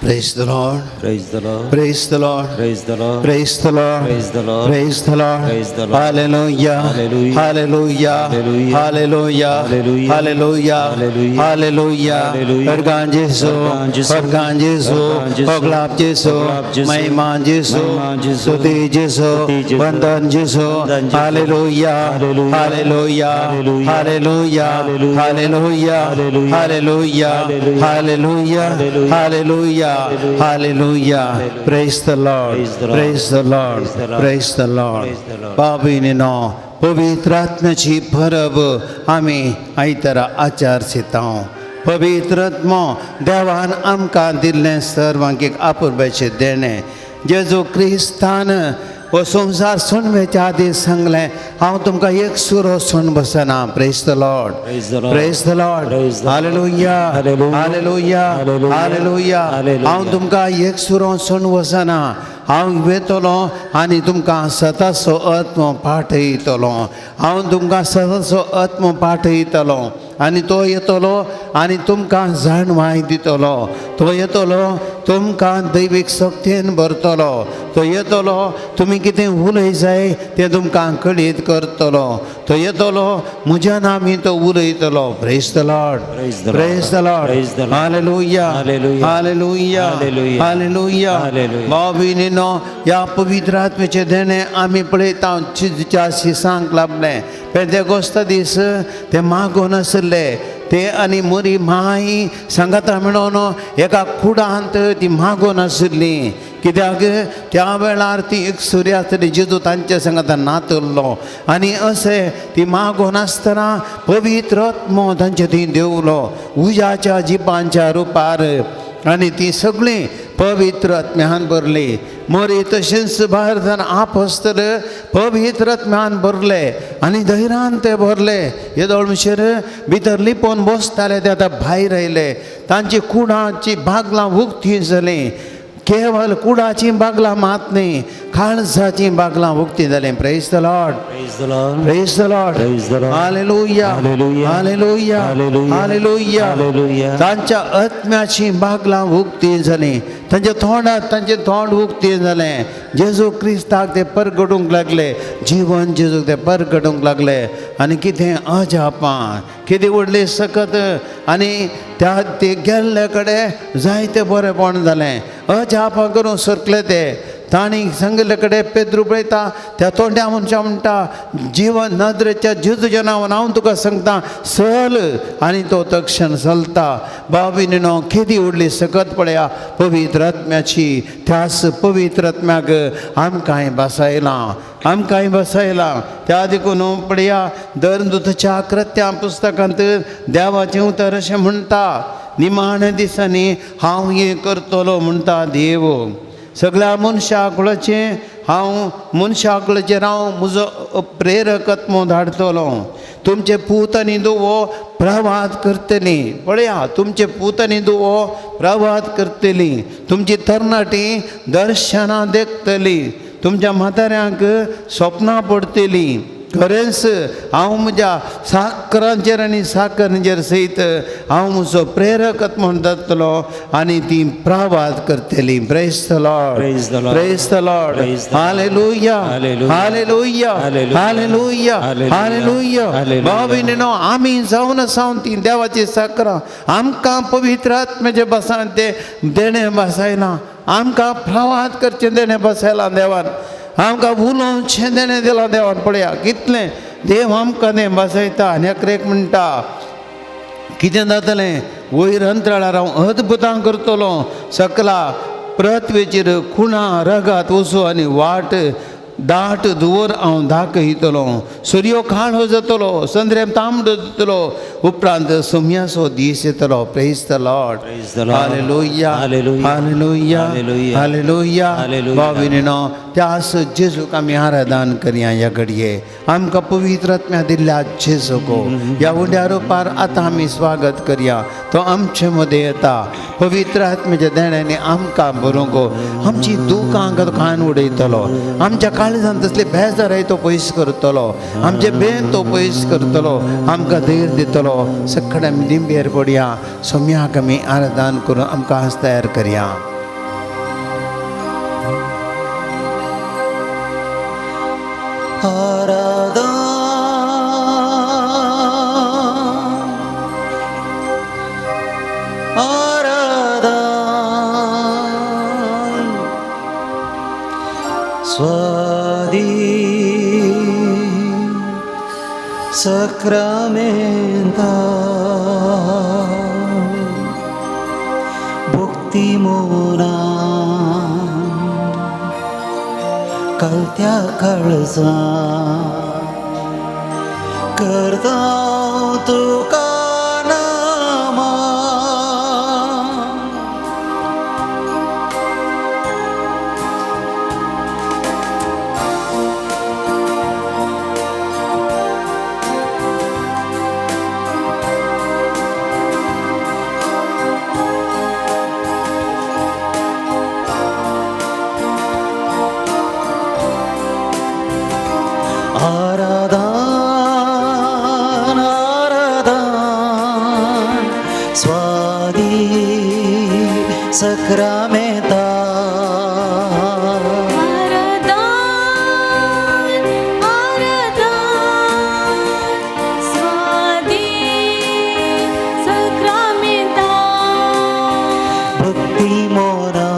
Praise the Lord. Praise the Lord. Praise the Lord. Praise the Lord. Praise the Lord. Praise the Lord. Praise the Lord. Praise the Lord. Hallelujah. Hallelujah. Hallelujah. Hallelujah. Hallelujah. Hallelujah. Hallelujah. Hallelujah. Hallelujah. Hallelujah. Organ Jesu. Organ Jesu. Organ Jesu. Organ Jesu. Oglap Jesu. Oglap Jesu. Mahima Jesu. Mahima Jesu. Stuti Jesu. Stuti Jesu. Vandan Jesu. Vandan Jesu. Hallelujah. Hallelujah. Hallelujah. Hallelujah. Hallelujah. Hallelujah. Hallelujah. Hallelujah. Hallelujah. Hallelujah. Hallelujah. Hallelujah. Hallelujah. Hallelujah. Hallelujah. Praise the Lord. Praise the Lord. Praise the Lord. Praise the Lord. Praise the Lord. Praise the Lord. बाबीनो पवित्र आत्म्याची परब आमी आयतारा आचारसिता. पवित्र आत्मो देवान आमकां दिल्लें सर्वांक एक अपुरबायेचें देणें. जेजू क्रिस्तान हो संवसार सोडण्याच्या आदी सांगलें, हांव तुमकां एक सुरो सोडून बसना. Praise the Lord. Praise the Lord. Praise the Lord. Praise the Lord. Hallelujah. Hallelujah. Hallelujah. Hallelujah. Hallelujah. Hallelujah. हांव तुमकां एक सुरो सोडून वचना. हांव वेतलो आनी तुमकां सताचो आत्मो पाठयतलो. हांव तुमकां सताचो आत्मो पाठयतलो आनी तो येतलो आनी तुमकां जाणवाय दितलो. तो येतलो तुमकां दैवीक शक्तीन भरतलो. तो येतलो तुमी कितें उलय जाय तें तुमकां कळीत करतलो. तो येतलो म्हज्या नामी तो उलयतलो. Praise the Lord. Praise the Lord. Praise the Lord. Praise the Lord. Hallelujah. Hallelujah. Hallelujah. Hallelujah. Hallelujah. Hallelujah. भाव भयणीनो, ह्या पवित्र आत्म्याचें देणें आमी पळयता चिजच्या शिसांक लाभलें. पेंतेकोस्ता दीस ते मागून आसले ते आनी मोरी माई सांगाता म्हणून एका कुडांत ती मागून आशिल्ली. कित्याक त्या वेळार ती एक सुरी आसली. जेजू तांच्या सांगाता नातल्लो आनी अशें ती मागून आसतना पवित्र आत्मो तांचे थंय देंवलो उज्याच्या जिबांच्या रुपार आनी ती सगळीं पवित्र आत्म्यान भरली. मोरी तशेंच भायर जावन आपस्तर पवित्र आत्म्यान भरले आनी धैर्यान ते भरले. येदोळ म्हणसर भितर लिपोवन बसताले ते आतां भायर आयले. तांची कुडाची बागलां उक्ती जालीं. केवल कुडाची बागलां मात न्ही, काळजाची बागलां उक्ती जालीं. Praise the Lord. Praise the Lord. Praise the Lord. Praise the Lord. Hallelujah. Hallelujah. Hallelujah. Hallelujah. Hallelujah. Hallelujah. तांच्या आत्म्याची बागलां उक्ती जालीं. तांच्या तोंडात तांचें तोंड उक्ती जालें. जेजू क्रिस्ताक ते परगटूंक लागले. जिवन जेजूक ते परगटूंक लागले. आनी कितें अजापां, कितें व्हडली सकत. आनी त्या ते गेल्ले कडेन जायते बरेपण जालें. अजापां करून सरकले ते. तांणी सांगिल्ले कडेन पेद्रू पळयता त्या तोंड्या मनशा म्हणटा, जिवन नदरेच्या जेजूच्या नांवान हांव तुका सांगता चल. आनी तो तक्षण चलता. भाव भयणीनो, केदी व्हडली सकत पळया पवित्र आत्म्याची. त्याच पवित्र आत्म्याक आमकांय बसायलां, आमकांय बसायलां. त्या देखून पळया धर्मदूताच्या कृत्यां पुस्तकांत देवाचें उतर अशें म्हणटा, निमाण्या दिसांनी हांव हें करतलो म्हणटा देव. सगळ्या मनशा कुळाचें हांव मनशा कुळाचेर हांव म्हजो प्रेरक आत्मो धाडटलो. तुमचे पूत आनी धुवो प्रवाद करतली. पळया, तुमचे पूत आनी धुवो प्रवाद करतली. तुमची तरणाटी दर्शनां देखतली. तुमच्या म्हाताऱ्यांक स्वप्नां पडटलीं. खरेंच हांव म्हज्या साकरांचेर आनी साकरांचेर सयत हांव म्हजो प्रेरक म्हूण जातलो आनी ती प्रवाद करतली. Praise the Lord. Praise the Lord. Praise the Lord. Praise the Lord. Hallelujah. Hallelujah. Hallelujah. Hallelujah. Hallelujah. Hallelujah. Hallelujah. Hallelujah. भाव भयणीनो, आमी जावन आसा ती देवाची साकरां. आमकां पवित्र आत्म्याचे बसान ते देणें बसायलां. आमकां प्रवाद करचें देणें बसायलां देवान. आमकां उलोवचें देणें दिलां देवान. पळया कितलें देव आमकां तें बसयता. आनी एक म्हणटा कितें जातलें, वयर अंतराळार हांव अद्भुतां करतलो. सकला पृथ्वेचेर खुणा रगात वचू आनी वाट दाट धुंवर हांव दाखयतलो. सुर्यो काळो जातलो, संद्रेम तांबडो जातलो, उपरांत सोम्याचो दीस येतलो. Praise the Lord. Praise the Lord. Hallelujah. Hallelujah. Hallelujah. Hallelujah. Hallelujah. Hallelujah. भाव भयणीनो, त्यास जेजूक आमी आराधन करया. ह्या घडये आमकां पवित्र आत्म्या दिल्ल्या जेजूको ह्या उंड्या रुपार आतां आमी स्वागत करया. तो आमचे मदें येता. पवित्र आत्म्याच्या देण्यांनी आमकां भरूंक, आमची दुकां खान उडयतलो. आमच्या काळजान तसले बेजाराय तो पयस करतलो. आमचे बेन तो पयस करतलो. आमकां धैर्य दितलो. सगळे आमी दिंबेर पडया. सोम्याक आमी आराधन करून आमकां आज तयार करया. आराधन आराधन स्वादी सक्रामेंता भक्ती मोना कलत्या कळजा करता तुका नामा आराधन आराधन स्वादी सक्रामेता आराधन आराधन स्वादी सक्रामेंता भक्ती मोरा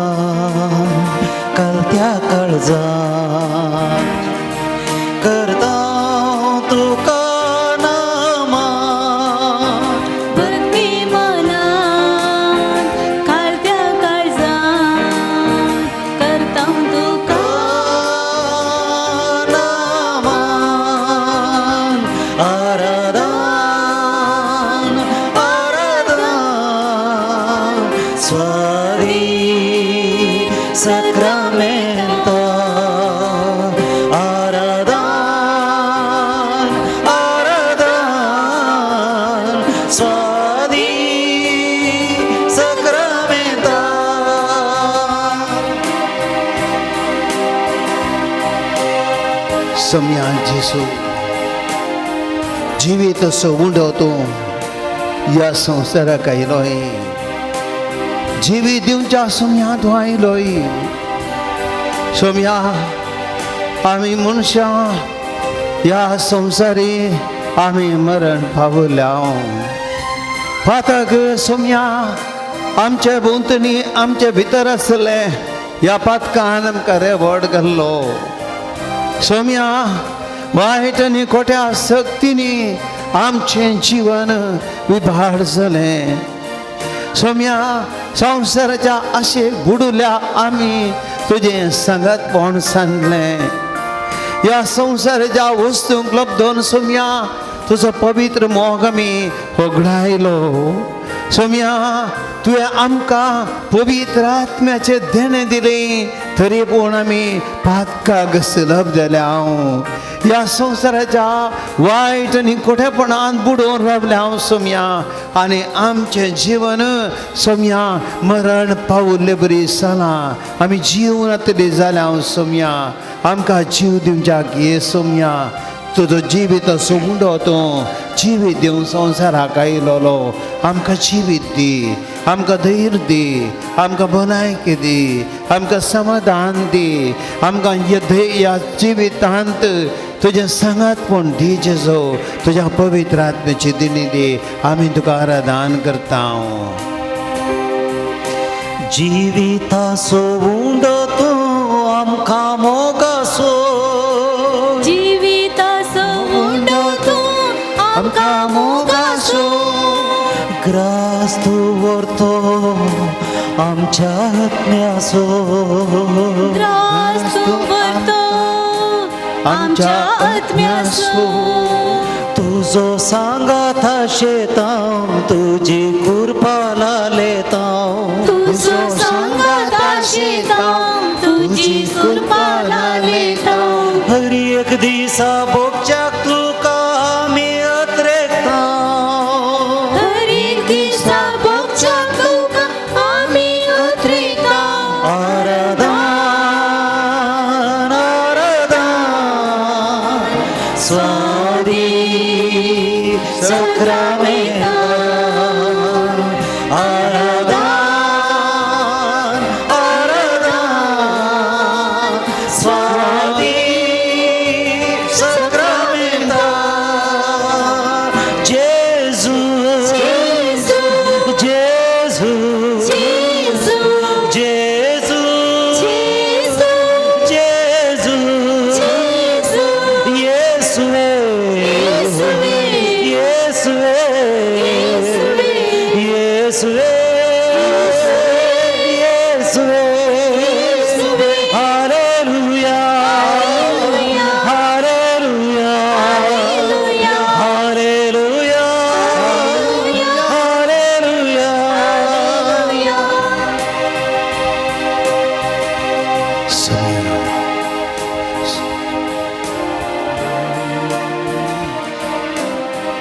कलत्या कळजा करता तुका नामा भक्ती मनान काळत्या काळजान करता तुका नामान आराधन आराधन स्वादी सक्रामेंता आराधन आराधन स्वादी सक्रामेंता सम्या जेसू जिवीत असो उंडो तूं ह्या संवसाराक आयलोय जिवीत दिवच्या सोम्या तूं आयलोय सोम्या आमी मनशां ह्या संवसारी आमी मरण पावल्या पातक सोम्या आमचे भोंवतणी आमचे भितर आसले ह्या पातकान आमकां रेवड घाल्लो सोम्या वायट आनी खोट्या सक्तींनी आमचें जीवन विभाड जालें सोम्या संवसाराच्या आशेक बुडुल्या आमी तुजें सांगातपण सांगलें ह्या संवसाराच्या वस्तूंक लब्धोन सोम्या तुजो पवित्र मोग आमी होगडायलो सोम्या तुवें आमकां पवित्र आत्म्याचें देणें दिलें तरी पूण आमी पातकाक सुलभ जाल्या हांव ह्या संवसाराच्या वायट आनी खोटेपणान बुडोवन रावल्या हांव सोम्या आनी आमचें जीवन सोम्या मरण पावुल्ले बरी जालां आमी जीव नातले जाल्या हांव सोम्या आमकां जीव दिवच्याक ये सोम्या तुजो जिवीत असो उंडो तूं जिवीत दिवन संवसाराक आयलोलो आमकां जिवीत दी आमकां धैर्य दी आमकां भलायकी दी आमकां समाधान दी आमकां ह्या जिवितांत तुजें सांगातपण दी जेजो तुज्या पवित्र आत्म्याची दिणी दी आमी तुका आराधन करता. जिविताचो उंडो तूं आमकां मोगासो जिविताचो उंडो तूं आमकां मोगासो ग्रास तूं व्हरतो आमच्या आत्म्याचो त्रास तूं व्हरतो आमच्या आत्म्याचो तुजो सांगात शेतां तुजी कृपा लालेतां तुजो सांगात शेतां तुजी कृपा लालेतां हर एक दिसा भोगच्याक तुका आमी अत्रेकता हर एक दिसा भोगच्याक तुका आमी अत्रेकता. आराधन आराधन स्वादी सक्रामेंता आराधन आराधन स्वादी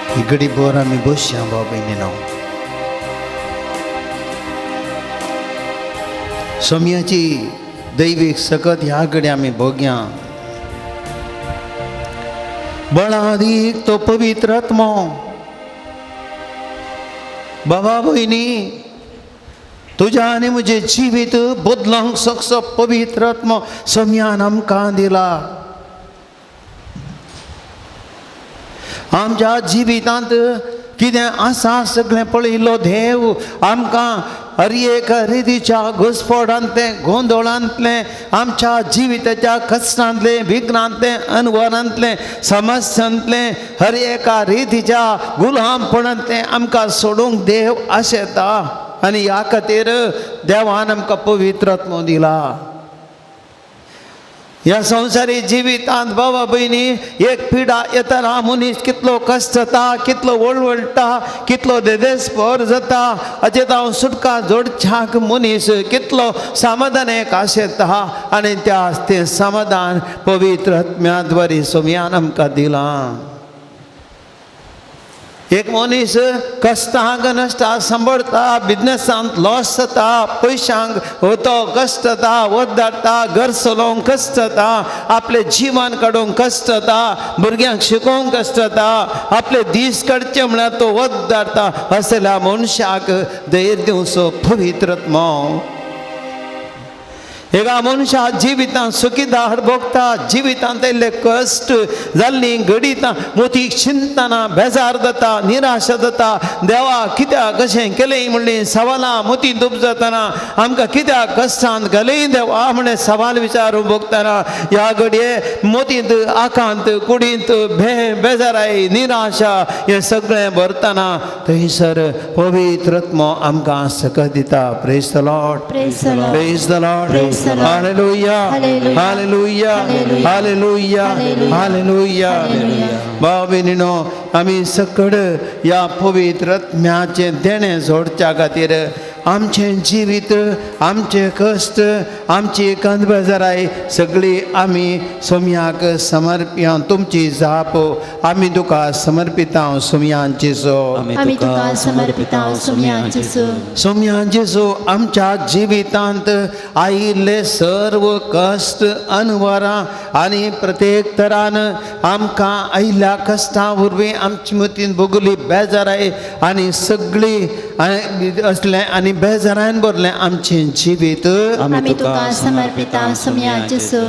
ही घडी भर आमी बसया भाव भयणीनो. सोम्याची दैवीक सकत ह्या घडी आमी भोगया. बळादीक तो पवित्र आत्मो. बाबा भयणी, तुज्या आनी म्हजें जिवीत बदलोंक शकचो पवित्र आत्मो सोम्यान आमकां दिला. आमच्या जिवितांत कितें आसा सगळें पळयलो देव आमकां हर एक रितीच्या घुसफोडांतलें, गोंदळांतलें, आमच्या जिविताच्या कश्टांतलें, विघ्नांतलें, अनवरांतलें, समस्यांतलें, हर एका रितीच्या गुलामपणांतलें आमकां सोडूंक देव आशेता. आनी ह्या खातीर देवान आमकां पवित्र आत्मो दिला. ह्या संवसारी जिवितांत बाबा भयणी एक पिडा येतना मनीस कितलो कश्ट जाता, कितलो वळवळटा, कितलो देदेस्पर जाता. हाचेर हांव सुटका जोडच्याक मनीस कितलो समाधान एक आशेता. आनी त्या तें समाधान पवित्र आत्म्या द्वारे सोम्यान आमकां दिलां. एक मनीस कश्टांक नश्टा सांबाळटा, बिजनसांत लॉस जाता, पयशांक तो कश्ट जाता, वत धाडटा, घर चलोवंक कश्ट जाता, आपलें जिवन काडूंक कश्ट जाता, भुरग्यांक शिकोवंक कश्ट जाता, आपले दीस काडचे म्हळ्यार तो वत धाडटा. असल्या मनशाक धैर्य दिवचो पवित्र आत्मो. एका मनशा जिवितांत सुखीदार भोगता, जिवितांत येयल्ले कश्ट जाल्लीं घडितां मोतीक चिंतना बेजार जाता, निराशा जाता. देवा कित्याक कशें केलें म्हणली सवालां मोतींत उपजतना, आमकां कित्याक कश्टांत घालय देवा म्हणलें सवाल विचारूंक भोगतना ह्या घडये मोतींत आकांत कुडींत बेजाराय निराशा हें सगळें भरतना थंयसर पवित्र आत्मो आमकां सकत दिता. Praise the Lord. Praise the Lord. Praise the Lord. Praise the Lord. Hallelujah. Hallelujah. Hallelujah. Hallelujah. Hallelujah. Hallelujah. भाव भयणीनो, आमी सकड ह्या पवित्र आत्म्याचें देणें जोडच्या खातीर आमचें जिवीत, आमचें कश्ट, आमची कंदबेजाराय सगळी आमी सोम्याक समर्प्या. तुमची जाप आमी तुका समर्पिता सोम्यान जेजू. आमी तुका समर्पिता सोम्या जेजू. सोम्यान जेजू, आमच्या जिवितांत आयिल्ले सर्व कश्ट अनवरां आनी प्रत्येक तरान आमकां आयिल्ल्या कश्टां वरवीं आमची मतीन भोगली बेजाराय आनी सगळी असलें आनी बेजारान भरलें आमचें जिवीत आमी तुका समर्पिता सोम्या जेजू.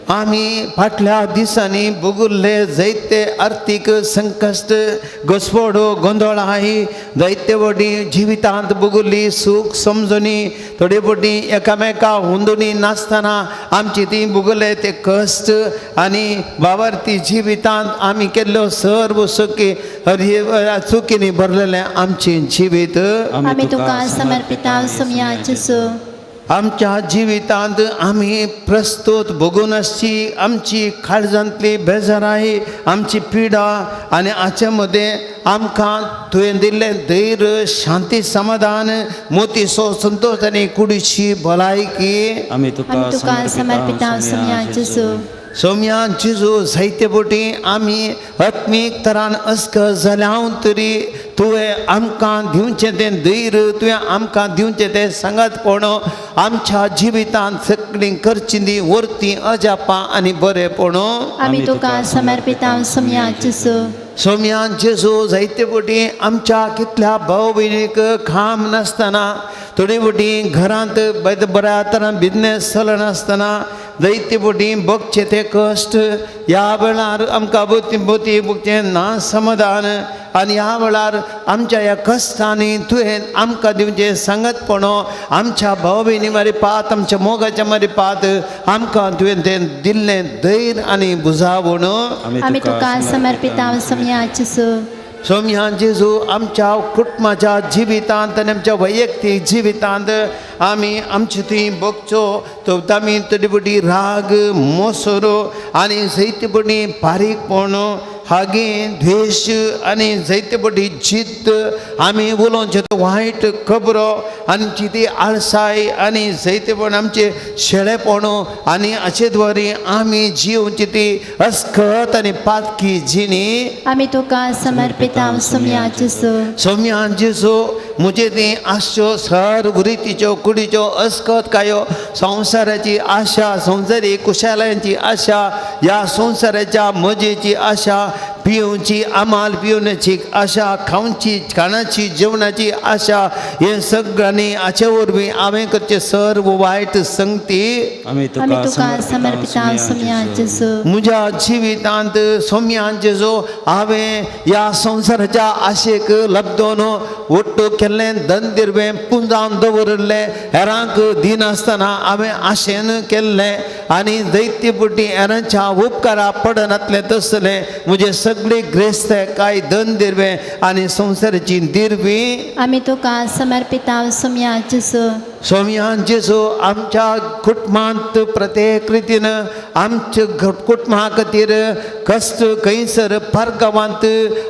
आमी फाटल्या दिसांनी भोगुल्ले जायते आर्थीक संकश्ट, घसफोडो, गोंदळाय, जायते व्हडली जिवितांत भोगुल्ली सूख समजणी, थोडे फावटी एकामेका हुंदुनी नासतना आमची ती भोगले ते कश्ट आनी बाबार्थी जिवितांत आमी केल्ल्यो सर्व सुखी चुकींनी भरलेलें आमचें जिवीत आमी तुका समर्पिता सोम्या जेजू. आमच्या जिवितांत आमी प्रस्तुत भोगून आसची आमची काळजांतली बेजाराय, आमची पिडा आनी हाचे मदें आमकां तुवें दिल्लें धैर्य, शांती, समाधान, मोतीचो संतोश आनी कुडीची भलायकी आमी आमी तुका समर्पिता सोम्या जेजू. सोम्या जेजू, जायते फावटी आमी आत्मीक तरान अस्कस जाल्या तरी तुवें आमकां दिवचें तें धैर्य, तुवें आमकां दिवचें तें सांगातपण आमच्या जिवितांत सगळीं करची ती व्हरती अजापां आनी बरेपण आमी तुका समर्पिता सोम्या जेजू. सोम्यान जेजू, जायते फावटी आमच्या कितल्या भाव भयणीक काम नासतना, थोडी फावटी घरांत बऱ्या तरान बिजनेस चलनासतना जायते फावटी भोगचे ते कश्ट, ह्या वेळार आमकां बोती बोती भोगचें ना समाधान आनी ह्या वेळार आमच्या ह्या कश्टांनी तुवें आमकां दिवचें सांगतपण आमच्या भाव भयणी मारी पात, आमच्या मोगाच्या मारी पात आमकां तुवें तें दिल्लें धैर्य आनी बुजावण आमी तुका समर्पिता सोम्या जेजू. सोम्या जेजू, आमच्या कुटुंबाच्या जिवितांत आनी आमच्या वैयक्तीक जिवितांत आमी आमची थंय भोगचो तो आमी थोडी फावटी राग, मोसरो आनी जायते फावटी बारीकपण हागी द्वेश आनी जायते पटी जिद्द आमी उलोवचें वायट खबरो आमची ती आळसाय आनी जायतेपण आमचें शेळेपण आनी हाचे द्वारे आमी जिवची ती अस्खत आनी पातकी जिणी आमी तुका समर्पिता सोम्या जेजू। सोम्या जेजू म्हजे ती आसच्यो सर्व रितीच्यो कुडीच्यो अस्खत कायो संवसाराची आशा संवसारी कुशालांची आशा ह्या संवसाराच्या मजेची आशा पिवची आमाल पिवण्याची आशा खावची खाणाची जेवणाची आशा हे सगळ्यांनी हाचे वरवीं हांवें करचें सर्व वायट संगती आमी आमी तुका तुका समर्पिता सोम्या जेजू। म्हज्या जिवितांत सोम्यान जेजू हांवें ह्या संवसाराच्या आशेक लब्दोन ಒಟ್ಟು केल्लें दंदिरवें पुंजावन दवरिल्लें हेरांक दिनासतना हांवें आशेन केल्लें आनी दैत्य पुटी हेरांच्या उपकारा पडनातलें तसलें म्हजें सगळी ग्रेस्त काय दंदिरवें आनी संवसाराची दिरवी आमी तुका समर्पिता सोम्या जेजू। सोम्यान जेजू आमच्या कुटुंबांत प्रत्येक रितीन आमच्या कुटुंबा खातीर कश्ट खंयसर परगांवांत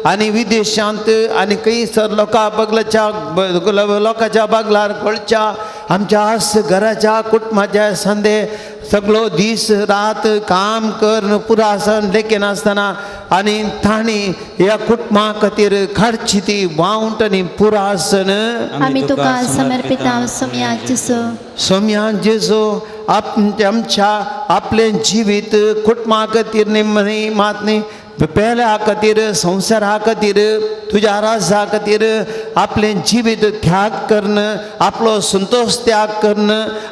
आनी विदेशांत आनी खंयसर लोकां बगलाच्या लोकांच्या बागलार घोळच्या आमच्या आस घराच्या कुटुंबाच्या संदे सगळो दीस रात काम करून पुरासन लेखिनासतना आनी तांणी ह्या कुटुंबा खातीर काडची ती वावंट आनी पुरासन आमी तुका समर्पिता सोम्या जेजू। सोम्या जेजू आमच्या आपलें जिवीत कुटुंबा खातीर न्ही मात न्ही पेल्या खातीर संवसारा खातीर तुज्या राजा खातीर आपलें जिवीत त्याग करून आपलो संतोश त्याग करून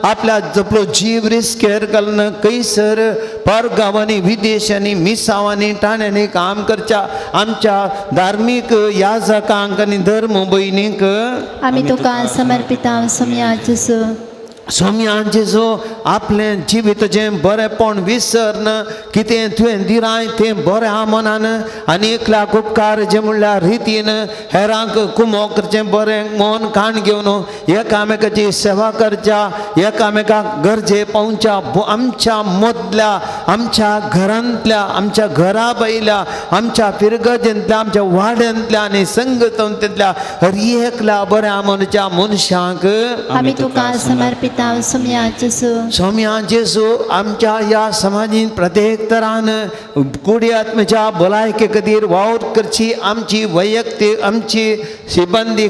आपल्या आपलो जीव रिस्केर घालून खंयसर परगांवांनी विदेशांनी मिसांवांनी ठाण्यांनी काम करच्या आमच्या धार्मीक याजकांक आनी धर्म भयणींक आमी तुका समर्पिता सोम्या जेजू। सोम्या जेजू आपलें जिवीताचें बरेंपण विसरन कितें तुवें दिराय तें बरें आहा मनान आनी एकल्याक उपकार जे म्हणल्यार रितीन हेरांक कुमो करचें बरें मन काण घेवन एकामेकाची सेवा करच्या एकामेकाक गरजे पावच्या आमच्या मदल्या आमच्या घरांतल्या आमच्या घरा बैल्या आमच्या फिरगजेंतल्या आमच्या वाड्यांतल्या आनी संगतंतल्या हर एकल्या बऱ्या मनच्या मनशांक आमी तुका समर्पिता सोम्या जेजू। सोम्या जेजू आमच्या ह्या समाजीन प्रत्येक तरान कुडी आत्म्याच्या भलायके खातीर वावर करची आमची वैयक्तीक आमची सिबंदी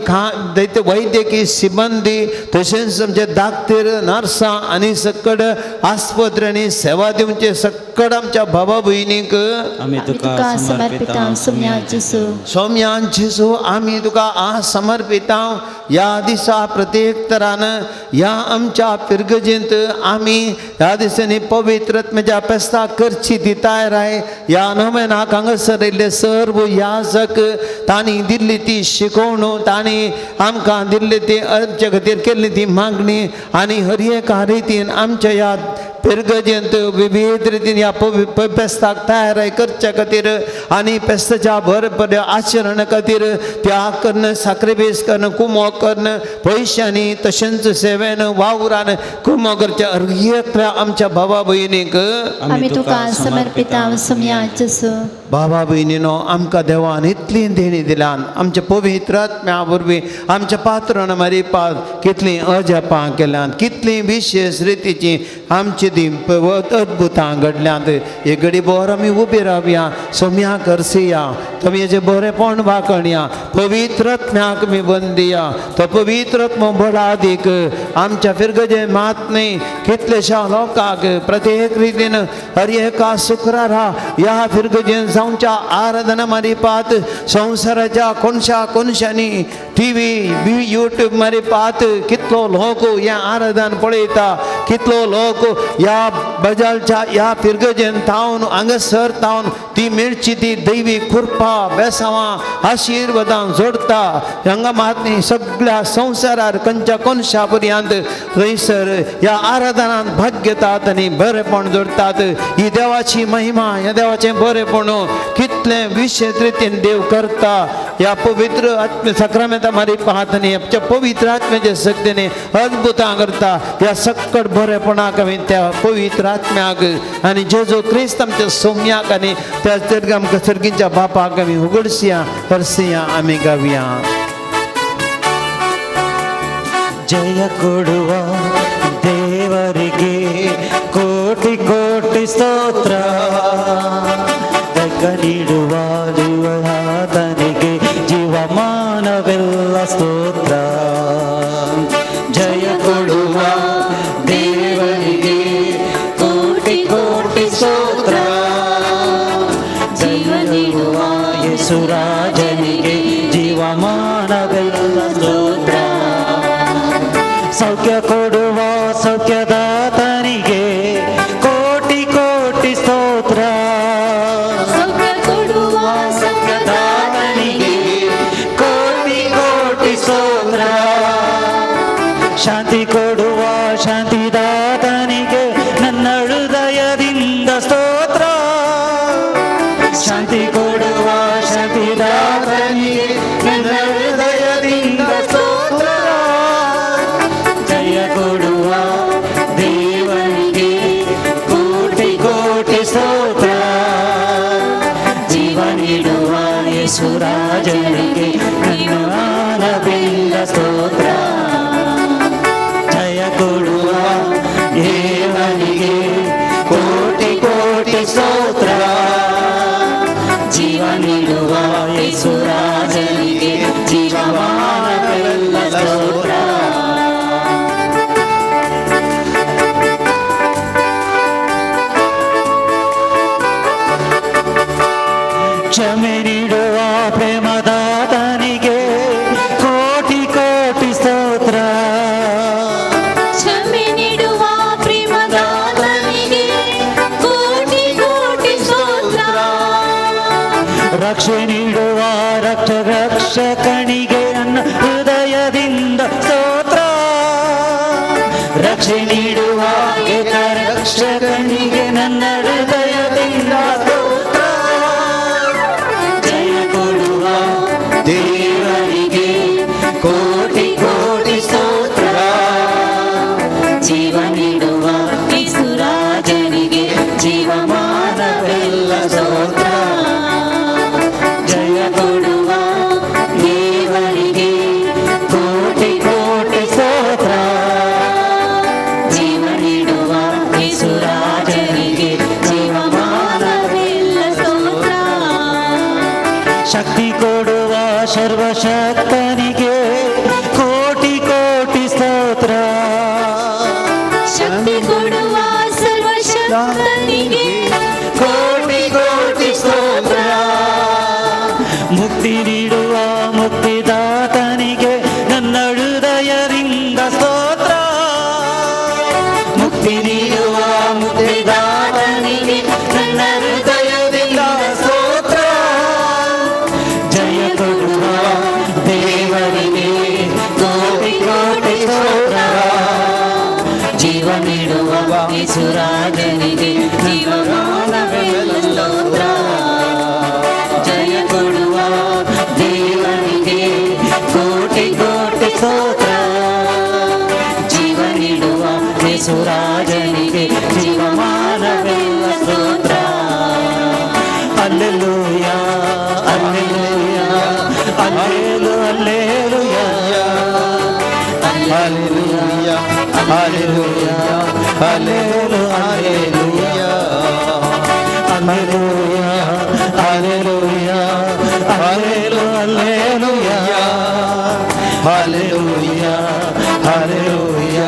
वैद्यकीय सिबंदी तशेंच आमचे दाक्तेर नर्सां आनी सकड आस्पत्र्यांनी सेवा दिवचे सकड आमच्या बाबा भयणींक आमी आमी तुका समर्पिता सोम्या जेजू। सोम्या जेजू आमी तुका आज समर्पिता ह्या दिसा प्रत्येक तरान ह्या आमच्या फिरगजेंत आमी ह्या दिसांनी पवित्र आत्म्याच्या पेस्ता करची ती तयाराय ह्या नोवेनाक हांगासर येयल्ले सर्व याजक तांणी दिल्ली ती शिकवण तांणी आमकां दिल्ली ती आमच्या खातीर केल्ली ती मागणी आनी हर एका रितीन आमच्या ह्या फिरगजेंत विविध रितीन ह्या पेस्ताक तयाराय करच्या खातीर आनी पेस्ताच्या बरें आचरण खातीर त्याग करून साक्रिफायस करून कुमो करून पयशांनी तशेंच सेवेन वावरान कुमो करच्या हर एकल्या आमच्या भावा भयणीक आमी तुका समर्पिता सोम्या जेजू। बाबा भयणीनो आमकां देवान इतली देणी दिल्यान आमच्या पवित्र आत्म्या वरवीं आमच्या पात्रान मारिपात कितलीं अजापां केल्यात कितलीं विशेश रितीचीं आमची ती अद्भुतां घडल्यांत हे घडी बोर आमी उबी रावया सोम्या करसिया तुमी हेजें बरेंपण वाकणया पवित्र आत्म्याक आमी बंदिया तो पवित्र आत्मो बळादीक आमच्या फिरगजे मात न्ही कितलेश्या लोकांक प्रत्येक रितीन हर एका शुक्रारा ह्या फिरगजेन जावच्या आराधना मारिपात संवसाराच्या कोनशा कोनशांनी टी व्ही बी यूट्यूब मारिपात कितलो लोक हें आराधन पळयता कितलो लोक ह्या बजालच्या ह्या फिरगजेन तावन हांगासर तावन ती मेळची ती दैवी कृपा बेसांवां आशिर्वादां जोडता हांगा मात न्ही सगळ्या संवसारार खंयच्या कोनशा पर्यंत थंयसर ह्या आराधनांत भाग घेतात आनी बरेंपण जोडतात ही देवाची महिमा ह्या देवाचें बरेंपण कितलें विशेश रितीन देव करता ह्या पवित्र आत्मे साक्रामेंता मारी पाहतनी आमच्या पवित्र आत्म्याच्या शक्तीने अद्भुतां करता. ह्या सक्कट बरेपणाक आमी त्या पवित्र आत्म्याक आनी जेजू क्रिस्त आमच्या सोम्याक आनी त्या आमकां सर्गीच्या बापाक आमी उगडसिया हरसिया आमी गावया. ಜಯ ಕೊಡುವ ದೇವರಿಗೆ ಕೋಟಿ ಕೋಟಿ ಸ್ತೋತ್ರ, ಜಗ ನೀಡುವ ಜೀವನಾಥನಿಗೆ ಜೀವಮಾನವೆಲ್ಲ ಸ್ತೋತ್ರ. ಜಯ ಕೊಡುವ ದೇವರಿಗೆ ಕೋಟಿ ಕೋಟಿ ಸ್ತೋತ್ರ, ಜೀವ ನೀಡುವ ಯೇಸುರಾಜನಿಗೆ ಜೀವಮಾನವೆಲ್ಲ ಸ್ತೋತ್ರ. ಸೌಖ್ಯ ಕೊಡುವ ಸೌಖ್ಯದಾತನಿಗೆ ಕೋಟಿ ಕೋಟಿ ಸ್ತೋತ್ರ, ಸೌಖ್ಯ ಕೊಡುವ ಸೌಖ್ಯದಾತನಿಗೆ ಕೋಟಿ ಕೋಟಿ ಸ್ತೋತ್ರ. ಶಾಂತಿ ಕೊಡುವ ಶಾಂತಿದಾತನಿಗೆ ನನ್ನ ಹೃದಯದಿಂದ ಸ್ತೋತ್ರ, ಶಾಂತಿ ಕೊಡುವ ಶಾಂತಿದಾತನಿಗೆ ನನ್ನ ಹೃದಯದಿಂದ ಸ್ತೋತ್ರ. ಜಯ ಕೊಡುವ ದೇವರಿಗೆ ಕೋಟಿ ಕೋಟಿ ಸ್ತೋತ್ರ, ಜೀವ ನೀಡುವ ಯೇಸುರಾಜನಿಗೆ ಜೀವಮಾನವೆಲ್ಲ ಸ್ತೋತ್ರ. ಜಯ ಕೊಡುವ ದೇವನಿಗೆ ಕೋಟಿ ಕೋಟಿ ಸ್ತೋತ್ರ, ಜೀವ ನೀಡುವ ಯೇಸುರಾಜನಿಗೆ ಜೀವಮಾನವೆಲ್ಲ ಸ್ತೋತ್ರ. ಕ್ಷಮೆ ನೀಡುವ ಪ್ರೇಮದಾತನಿಗೆ ಕೋಟಿ ಕೋಟಿ ಸ್ತೋತ್ರ, ಕ್ಷಮೆ ನೀಡುವ ಪ್ರೇಮದಾತನಿಗೆ ಕೋಟಿ ಕೋಟಿ ಸ್ತೋತ್ರ. ರಕ್ಷೆ ನೀಡುವ ರಕ್ಷಕನಿಗೆ ನನ್ನ ಹೃದಯದಿಂದ ಸ್ತೋತ್ರ, ರಕ್ಷೆ ನೀಡುವ ರಕ್ಷಕನಿಗೆ ನನ್ನ ಹೃದಯದಿಂದ ಸ್ತೋತ್ರ. ಜಯ ಕೊಡುವ ದೇವರಿಗೆ ಕೋಟಿ ಕೋಟಿ ಸ್ತೋತ್ರ, ಜೀವ ನೀಡುವ ಯೇಸುರಾಜನಿಗೆ ಜೀವಮಾನವೆಲ್ಲ ಸ್ತೋತ್ರ. ಜಯ ಕೊಡುವ ದೇವರಿಗೆ ಕೋಟಿ ಕೋಟಿ ಸ್ತೋತ್ರ, ಜೀವ ನೀಡುವ ಯೇಸುರಾಜನಿಗೆ ಜೀವಮಾನವೆಲ್ಲ ಸ್ತೋತ್ರ. ಶಕ್ತಿ ಕೊಡುವ ಸರ್ವಶಕ್ತನಿಗೆ ಕೋಟಿ ಕೋಟಿ ಸ್ತೋತ್ರ, ಶಕ್ತಿ ಕೊಡುವ ಸರ್ವಶಕ್ತನಿಗೆ ಕೋಟಿ ಕೋಟಿ ಸ್ತೋತ್ರ. ಮುಕ್ತಿ ನೀಡುವ ಮುಕ್ತಿದಾತನಿಗೆ ನನ್ನ ಹೃದಯದಿಂದ ಸ್ತೋತ್ರ, ಮುಕ್ತಿ ನೀಡುವ ಮುಕ್ತಿದಾತನಿಗೆ ನನ್ನ ಹೃದಯದಿಂದ ಸ್ತೋತ್ರ. ಜಯ ಕೊಡುವ ದೇವರಿಗೆ ಕೋಟಿ ಕೋಟಿ ಸ್ತೋತ್ರ, ಜೀವ ನೀಡುವ ಯೇಸುರಾಜನಿಗೆ ಜೀವಮಾನವೆಲ್ಲ ಸ್ತೋತ್ರ. ಜಯ ಕೊಡುವ ದೇವರಿಗೆ ಕೋಟಿ ಕೋಟಿ ಸ್ತೋತ್ರ, ಜೀವ ನೀಡುವ ಯೇಸುರಾಜನಿಗೆ ಜೀವಮಾನವೆಲ್ಲ ಸ್ತೋತ್ರ. Alleluia, alleluia, allelu alleluia, hallelujah, hallelujah, allelu alleluia, alleluia, alleluia, allelu alleluia, hallelujah, alleluia,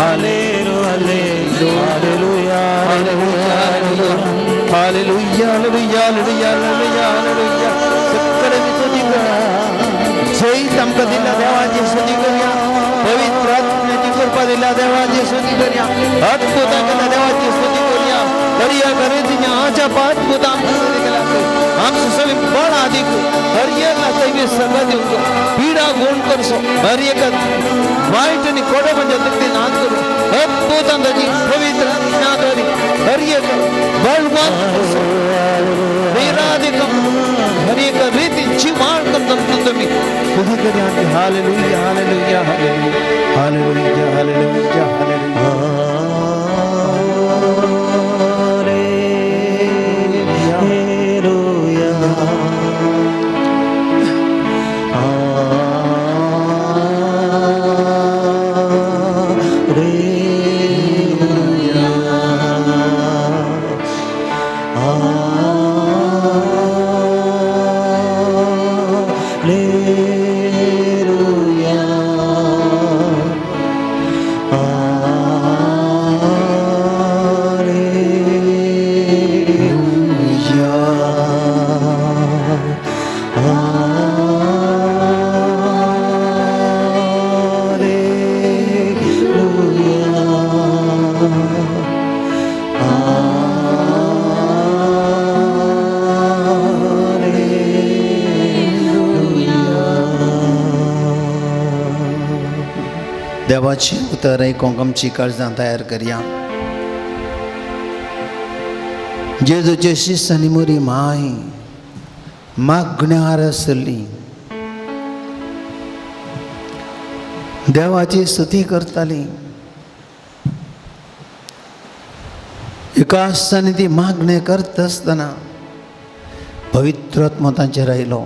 allelu allelu, alleluia, hallelujah, hallelujah, hallelujah, hallelujah, hallelujah. सगळे मी स्तुती करूया, सहित आमकां दिल्या देवाची स्तुती करूया, पवित्र आत्म्याची कृपा दिल्या देवाची स्तुती करूया, अद्भुतां केल्या देवाची स्तुती करूया. हर एका रितीन अजाप अद्भुत आमकां स्तुती केल्या. आमचो सगळी बळ आदीक हर एका दैवी सगळं दिवचो, पिडा गुण करचो, हर एका वायट आनी कोडो म्हणजे तकली नाच करूं. अद्भुतां ताची पवित्र आत्म्या द्वारे हर एक बळवान करचो, निराधिकम हर एका रितीन जिवाळ करता. करया. Hallelujah, hallelujah, hallelujah, hallelujah, hallelujah. Hallelujah. देवाची उतर आयकूंक आमची काळजां तयार करया. जेजूचे शिस्त आनी मोरी माय मागण्यार आसली, देवाची स्तुती करताली. एका आसताना ती मागणें करता आसतना पवित्र आत्मो तांचेर आयलो.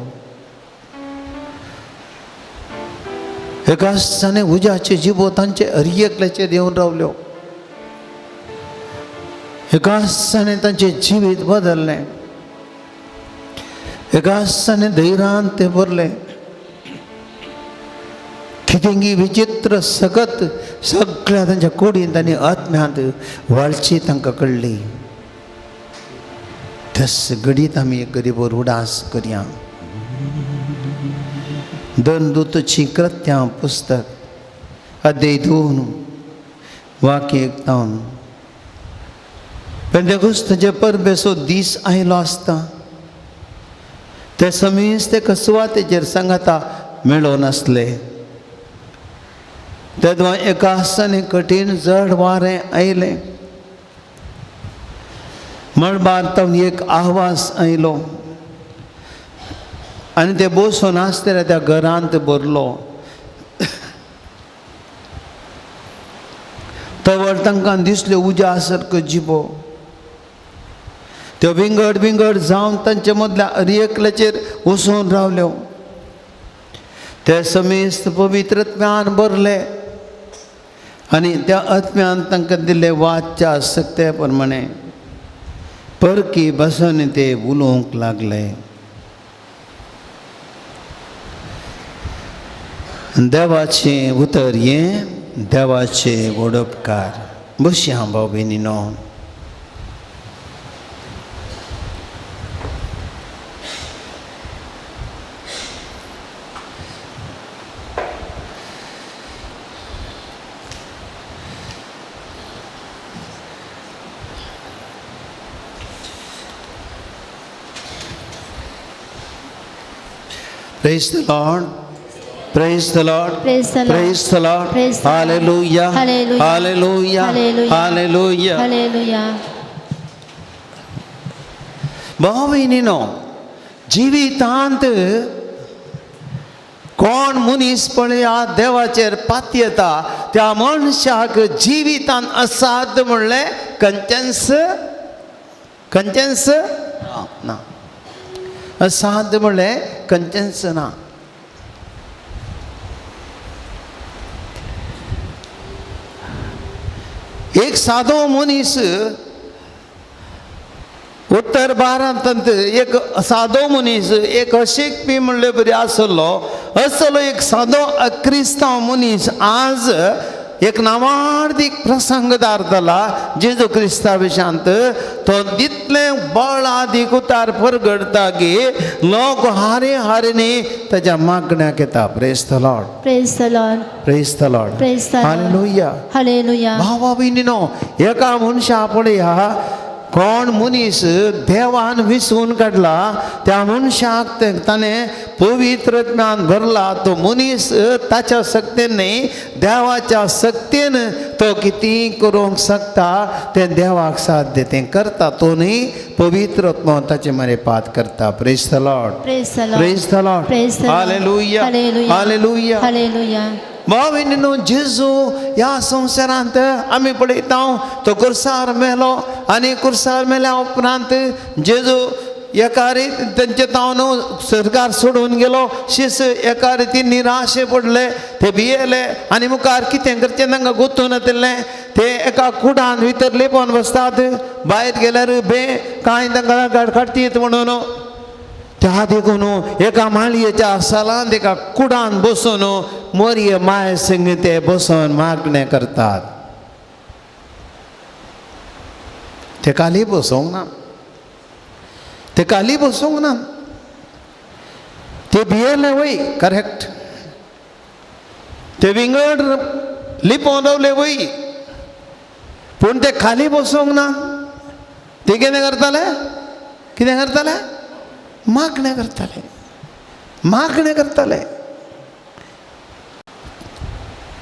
एका आसताना उज्याचे जिबो तांचे हर एकल्याचेर येवन रावल्यो. एका आसताना तांचें जिवीत बदललें. एका आसताना धैर्यान ते भरलें. कितेंगी विचित्र सगत सगळ्या तांच्या कुडींत आनी आत्म्यांत वाळची तांकां कळ्ळी. तस घडीत आमी एक गरीब उडास करया. दोन दूतची कृत्यां पुस्तक अध्याय 2 वाक्य 1 तावन. पेंतेकोस्ताचे परबेचो दीस आयलो आसता ते समेस्त एका सुवातेचेर सांगाता मेळोन आसले. तेदवा एका आसताना कठीण जड वारें आयलें. मळबार तावन एक आवाज आयलो आनी ते बसून आसतले त्या घरांत भरलो. तवळ तांकां दिसल्यो उज्या सारक्यो जिबो. त्यो विंगड विंगड जावन तांचे मदल्या हर एकल्याचेर वचून रावल्यो. ते समेस्त पवित्र आत्म्यान भरले आनी त्या आत्म्यान तांकां दिल्ले वाच्या सक्ते प्रमाणे परकी भासांनी ते उलोवंक लागले. देवाचें उतर हें देवाचें वडोपकार. बसया भाव भयणीनो. Praise the Lord. Praise the Lord. Praise the Lord. Praise the Lord. Praise the Lord. Hallelujah. Hallelujah. Hallelujah. Hallelujah. Hallelujah. Hallelujah. भाव भयणीनो, जिवितांत कोण मनीस पळया देवाचेर पातयेता त्या मनशाक जिवितांत असाध्य म्हणलें खंयचेंच खंयचेंच ना. असाध्य म्हणलें खंयचेंच ना. एक सादो मनीस उत्तर भारतांत एक सादो मनीस एक अशिकपी म्हणले बरी आसलो. असलो एक सादो अक्रिस्तांव मनीस आज एक नावार्दीक प्रसंगदार जाला जेजू क्रिस्ता विशांत. तो तितलें बळादीक उतार परगडता की लोक हारे हारेनी ताच्या मागण्याक येता. Praise the Lord. Praise the Lord. Praise the Lord. Praise the Lord. Hallelujah. Hallelujah. भावा भयणीनो, एका मनशा पळया कोण मनीस देवान विसून काडला त्या मनशाक ताणें पवित्र ज्ञान भरला तो मनीस ताच्या सक्तेन न्ही देवाच्या सक्तेन तो कितें करूंक शकता तें देवाक साध्य तें करता तो न्ही पवित्र आत्मो ताचे मरे पात करता. Praise the Lord. Praise the Lord. Praise the Lord. Praise the Lord. Hallelujah. Hallelujah. Hallelujah. Hallelujah. भाव जेजू ह्या संवसारांत आमी पळयता तो कुर्सार मेलो आनी कुर्सार मेल्या उपरांत जेजू एका रीत तेंचे तावन सरकार सोडून गेलो. शिस एका रितीन निराशे पडले, ते भियेले आनी मुखार कितें करचें तांकां गोतून नातिल्लें. ते एका कुडान भितर लिपोवन बसतात, भायर गेल्यार बे कांय तांकां काडटीत म्हणून. त्या देखून एका माळयेच्या सालांत एका कुडान बसून मोरये माय संग ते बसून मागणें करतात. ते खाली बसूंक ना, ते खाली बसूंक ना, ते भियेले वय करेक्ट, ते विंगड लिपोवन रावले वय, पूण ते खाली बसूंक ना. ते कितें करताले, कितें करताले, मागणें करताले, मागणें करताले,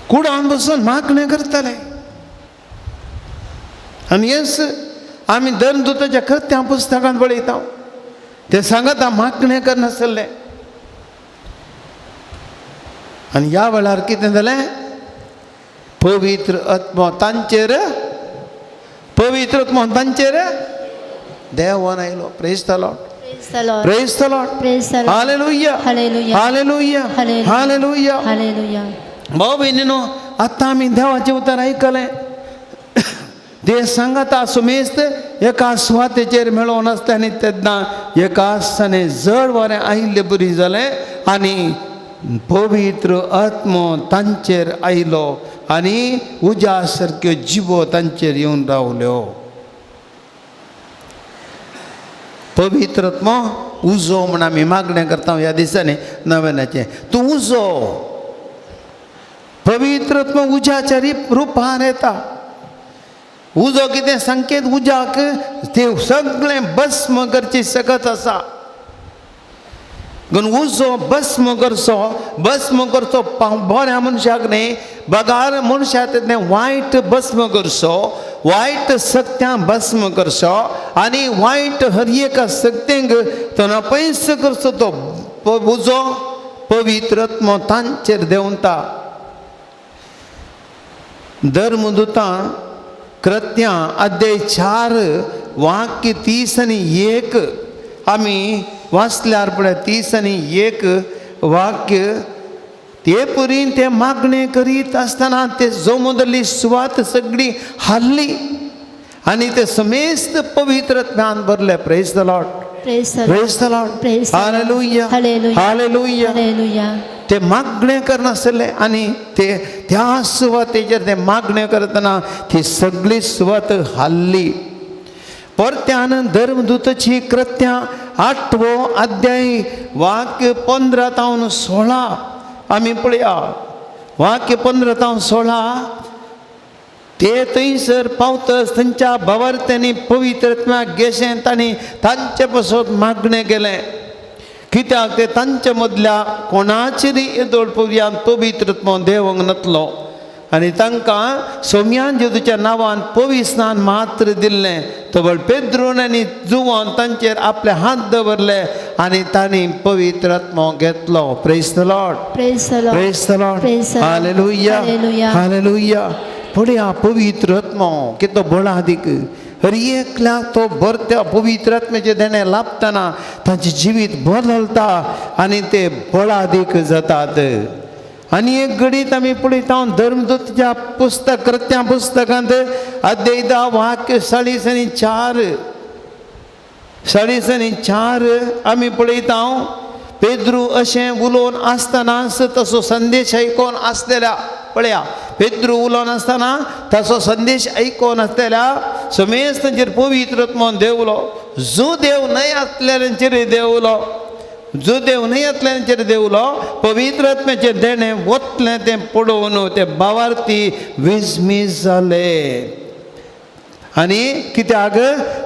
कुडान बसून मागणें करताले. आनी येस आमी धर्मदूताच्या कृत्यां पुस्तकांत पळयता ते सांगता मागणें करनासले. आनी ह्या वेळार कितें जालें, पवित्र आत्मो तांचेर, पवित्र आत्मो तांचेर देवान आयलो. Praise the Lord. Praise the Lord. Praise the Lord. Praise the Lord. Hallelujah. Hallelujah. Hallelujah. Hallelujah. Hallelujah. Hallelujah. भाव भयणीनो आतां आमी देवाचें उतर आयकलें. ते सांगता सुमेस्त एका सुवातेचेर मेळोवन आसता आनी तेन्ना एका आसताने जड वारें आयिल्ले बरी जालें आनी पवित्र आत्मो तांचेर आयलो आनी उज्या सारक्यो जिवो तांचेर येवन रावल्यो. पवित्र आत्मो उजो म्हण आमी मागणें करता ह्या दिसांनी नव्यानाचें. तूं उजो, पवित्र आत्मो उज्याच्या रुपान येता. उजो कितें संकेत, उज्याक ते सगळें भस्म करची सकत आसा. गण उजो भस्म करचो, भस्म करचो बऱ्या मनशाक न्ही, बगार मनशाक तें वायट भस्म करचो, वायट सक्त्यां भस्म करचो आनी वायट हर एका सक्तेंक तो नपयस करचो. तो उजो पवित्र आत्मो तांचेर देंवता. धर्मदूतां कृत्यां अध्याय 4 वाक्य 30 आनी 1 आमी वाचल्यार पळय 30 आनी 1 वाक्य. ते पुरीन ते मागणें करीत आसतना ते जोमदली सुवात सगळी हाल्ली आनी ते समेस्त पवित्र ज्ञान भरले. Praise the Lord. Praise the Lord. Praise the Lord. Praise the Lord. Hallelujah. Hallelujah. Hallelujah. Hallelujah. ते मागणें करनासले आनी ते त्या सुवातेचेर ते मागणें करतना ती सगळी सुवात हाल्ली. परत्यान धर्मदूताची कृत्यां 8वो अध्याय वाक्य 15 तावन 16 आमी पळया. वाक्य 15 तावन 16. ते थंयसर पावतच थंयच्या भावार्थ्यांनी पवित्र आत्म्याक गेशें तांणी तांचे पासत मागणें केलें. कित्याक ते तांचे मदल्या कोणाचेरय येदोळ पवित्र पवित्र आत्मो देवंक नातलो आनी तांकां सोम्यान जेजूच्या नांवान पवित्र स्नान मात्र दिल्लें. तबळ पेद्रून आनी जुवान तांचेर आपले हात दवरले आनी तांणी पवित्र आत्मो घेतलो. Praise the Lord. Praise the Lord. Praise the Lord. Praise the Lord. Hallelujah. Hallelujah. Hallelujah. पळया पवित्र आत्मो कितलो बळादीक हर एकल्याक तो भरत्या पवित्र आत्म्याचें देणें लाभतना तांचें जिवीत बदलता आनी ते बळादीक जातात. आनी एक घडीत आमी पळयता धर्मदूताच्या पुस्तक कृत्यां पुस्तकांत अध्याय 10 वाक्य 40 आनी 4, 40 आनी 4 आमी पळयता. पेद्रू अशें उलोवन आसतनाच तसो संदेश आयकोन आसलेल्या, पळया पेद्रू उलोवन आसतना ताचो संदेश आयकोन आसलेल्या समेस्तांचेर पवित्र आत्मो देवलो. जो देव न्हय आसलेल्यांचेर देवलो, जो देव न्हय आसलेल्यांचेर देवलो. पवित्र आत्म्याचें देणें वतलें तें पळोवन ते भावार्थी विस्मीत जाले. आनी कित्याक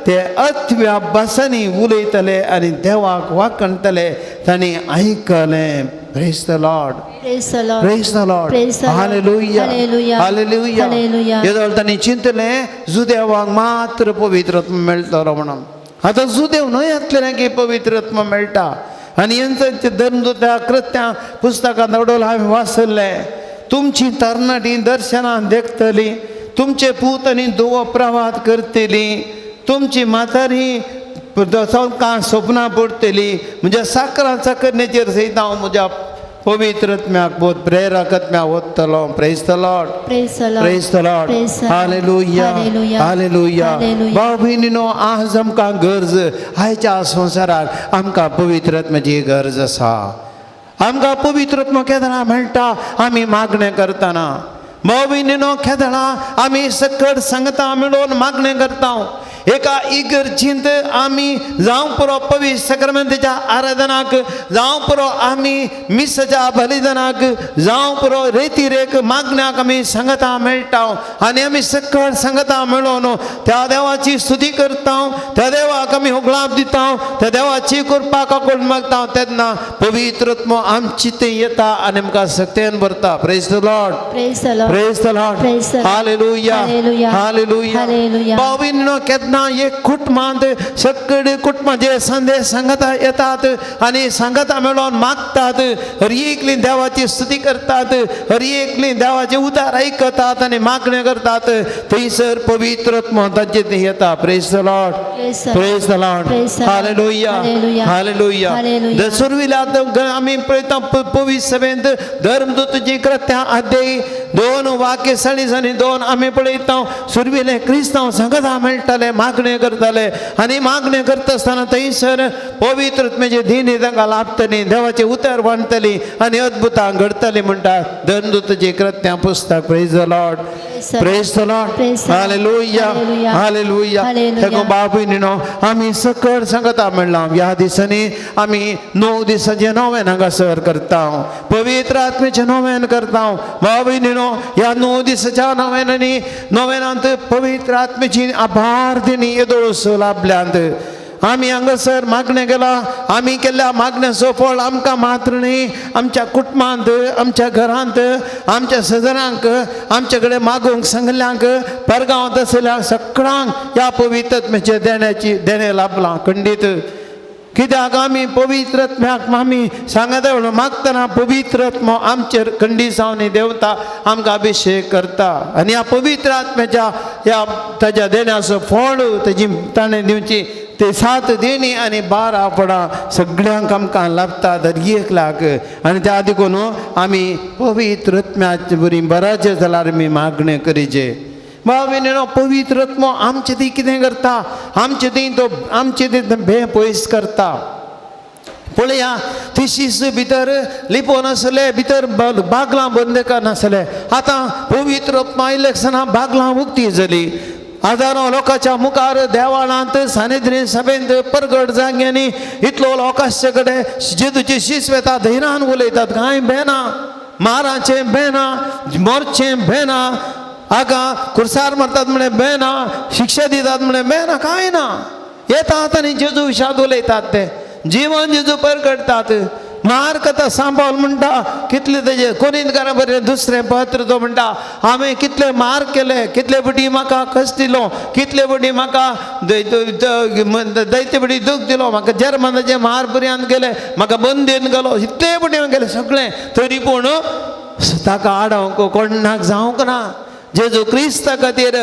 ते अथव्या भासांनी उलयतले आनी देवाक वाखणतले तांणी आयकलें. Praise the Lord. Praise the Lord. Praise the Lord. Praise the Lord. Hallelujah. Hallelujah. Hallelujah. Hallelujah. येदोळ तांणी चिंतलें जुदेवांक मात्र पवित्र आत्मा मेळटलो म्हणून. आतां जुदेव न्हय आसलें की पवित्र आत्मा मेळटा. आनी हेंच धर्मदूता कृत्यां पुस्तकां उडोवलं हांवें वाचलें. तुमची तरणाटी दर्शनां देखतली, तुमचे पूत आनी धुवो प्रवात करतली, तुमची म्हातारी चौकां सपनां पडटली. म्हज्या साकरां चाकरणेचेर सयत हांव म्हज्या पवित्र आत्म्याक बोध प्रेरक आत्म्याक वतलो. Praise the Lord. Praise the Lord. Praise the Lord. Praise the Lord. Hallelujah. Hallelujah. Hallelujah. Hallelujah. भाव भयणीनो आज आमकां गरज आयच्या संवसाराक आमकां पवित्र आत्म्याची गरज आसा. आमकां पवित्र आत्मा केदळा मेळटा आमी मागणें करतना. भाव भयणीनो केदळा आमी सकट सांगता मेळोवन मागणें करता. एका इगर्जींत आमी जावं पुरो पवित्र सक्रमेंताच्या आराधनाक, जावं पुरो आमी मिसाच्या बलिदानाक, जावं पुरो रेती रेक मागण्याक आमी सांगता मेळटा आनी आमी सकळ सांगता मेळोवन त्या देवाची स्तुती करता, त्या देवाक आमी होगळाप दिता, त्या देवाची कृपा काकून मागता. तेन्ना पवित्र आत्मो आमची ते येता आनी आमकां सक्तेन भरता. Praise the Lord. Praise the Lord. Praise the Lord. Praise the Lord. Hallelujah. Hallelujah. Hallelujah. Hallelujah. भावींनो केन्ना एक कुटुंबांत सगळे कुटुंबां जे संदेश सांगता येतात आनी सांगता मेळोवन मागतात, हर एकली देवाची स्तुती करतात, हर एकली देवाचे उतार आयकतात आनी मागण्यो करतात, थंयसर पवित्र आत्मो तांचे थंय येता. Praise the Lord. Praise the Lord. Praise the Lord. Praise the Lord. Hallelujah. Hallelujah. Hallelujah. Hallelujah. सुरविला आमी पळयता पवित्र सभेंत धर्मदूतची कृत्यां अध्याय 2 वाक्य सळीस आनी 2 आमी पळयता. सुरविले क्रिस्तांव सांगता मेळटाले, मागणें करताले आनी मागणें करता आसतना थंयसर पवित्र आत्म्याचे दिनी तांकां लाभतली, देवाचें उतर वांटतली आनी अद्भुतां घडतली म्हणटा धर्मदूतची कृत्यां पुस्तक. Praise the Lord. Praise the Lord. Praise the Lord. Praise the Lord. Hallelujah. Hallelujah. Hallelujah. Hallelujah. तेका बापूय न्ही आमी सकळ सांगता म्हणलां ह्या दिसांनी आमी 9 दिसांचें नोवेन हांगासर करता, पवित्र आत्म्याचें नोवेन करता. बापूय न्ही ह्या 9 दिसाच्या नोवेनांनी नोवेनांत पवित्र आत्म्याची आभार दिणी येदोळसो लाभल्यांत. आमी हांगासर मागणें केलां, आमी केल्ल्या मागण्याचो फळ आमकां मात्र न्ही, आमच्या कुटुंबांत, आमच्या घरांत, आमच्या सजनांक, आमचे कडेन मागूंक सांगल्यांक, परगांवांत आसल्या सगळ्यांक ह्या पवित्र आत्म्याचें देण्याची देणें लाभलां खंडीत. कित्याक आमी पवित्र आत्म्याक आमी सांगता म्हणून मागतना पवित्र आत्मो आमचेर खंडीसावनी देंवता, आमकां अभिशेक करता आनी ह्या पवित्र आत्म्याच्या ह्या ताच्या देण्याचो फळ तेजी ताणें दिवची ते 7 देणी आनी 12 फळां सगळ्यांक आमकां लाभता दर एक लाख. आनी त्या देखून आमी पवित्र आत्म्याचे बरी बराचें जाल्यार आमी मागणें करीचे. भाव पवित्र आत्मो आमचे ती कितें करता, आमचे ती तो आमचे ती भें पयस करता. पळया तिशीस भितर लिपोवन आसले, भितर बागलां बंद नासले. आतां पवित्र आत्मा इलेक्शनां बागलां उक्ती जाली. हजारो लोकांच्या मुखार देवाळांत सानिद्री सभेंत परगट जाग्यांनी इतलो लोकांचे कडेन जेजूची शीस वेता, धैर्यान उलयतात. कांय बेना, माराचें बेना, मोरचें बेना, आगा कुर्सार मारतात म्हळें बेना, शिक्षा दितात म्हळें बेना, कांय ना. येतात आनी जेजू विशाद उलयतात, ते जिवन जेजू परगटतात. मार्क आतां सांबाळ म्हणटा कितले तेजे कोरिंतकारां बरें दुसरें पत्र तो म्हणटा हांवें कितले मार्क केले, कितले फावटी म्हाका कश्ट दिलो, कितले फावटी म्हाका दैते फावटी दूख दिलो, म्हाका जर्मनाचे मार पर्यंत गेले, म्हाका बंदीन गेलो, इतले फावटी हांवें गेले सगळें, तरी पूण ताका आडावंक कोणाक जावंक ना. जेजू क्रिस्ता खातीर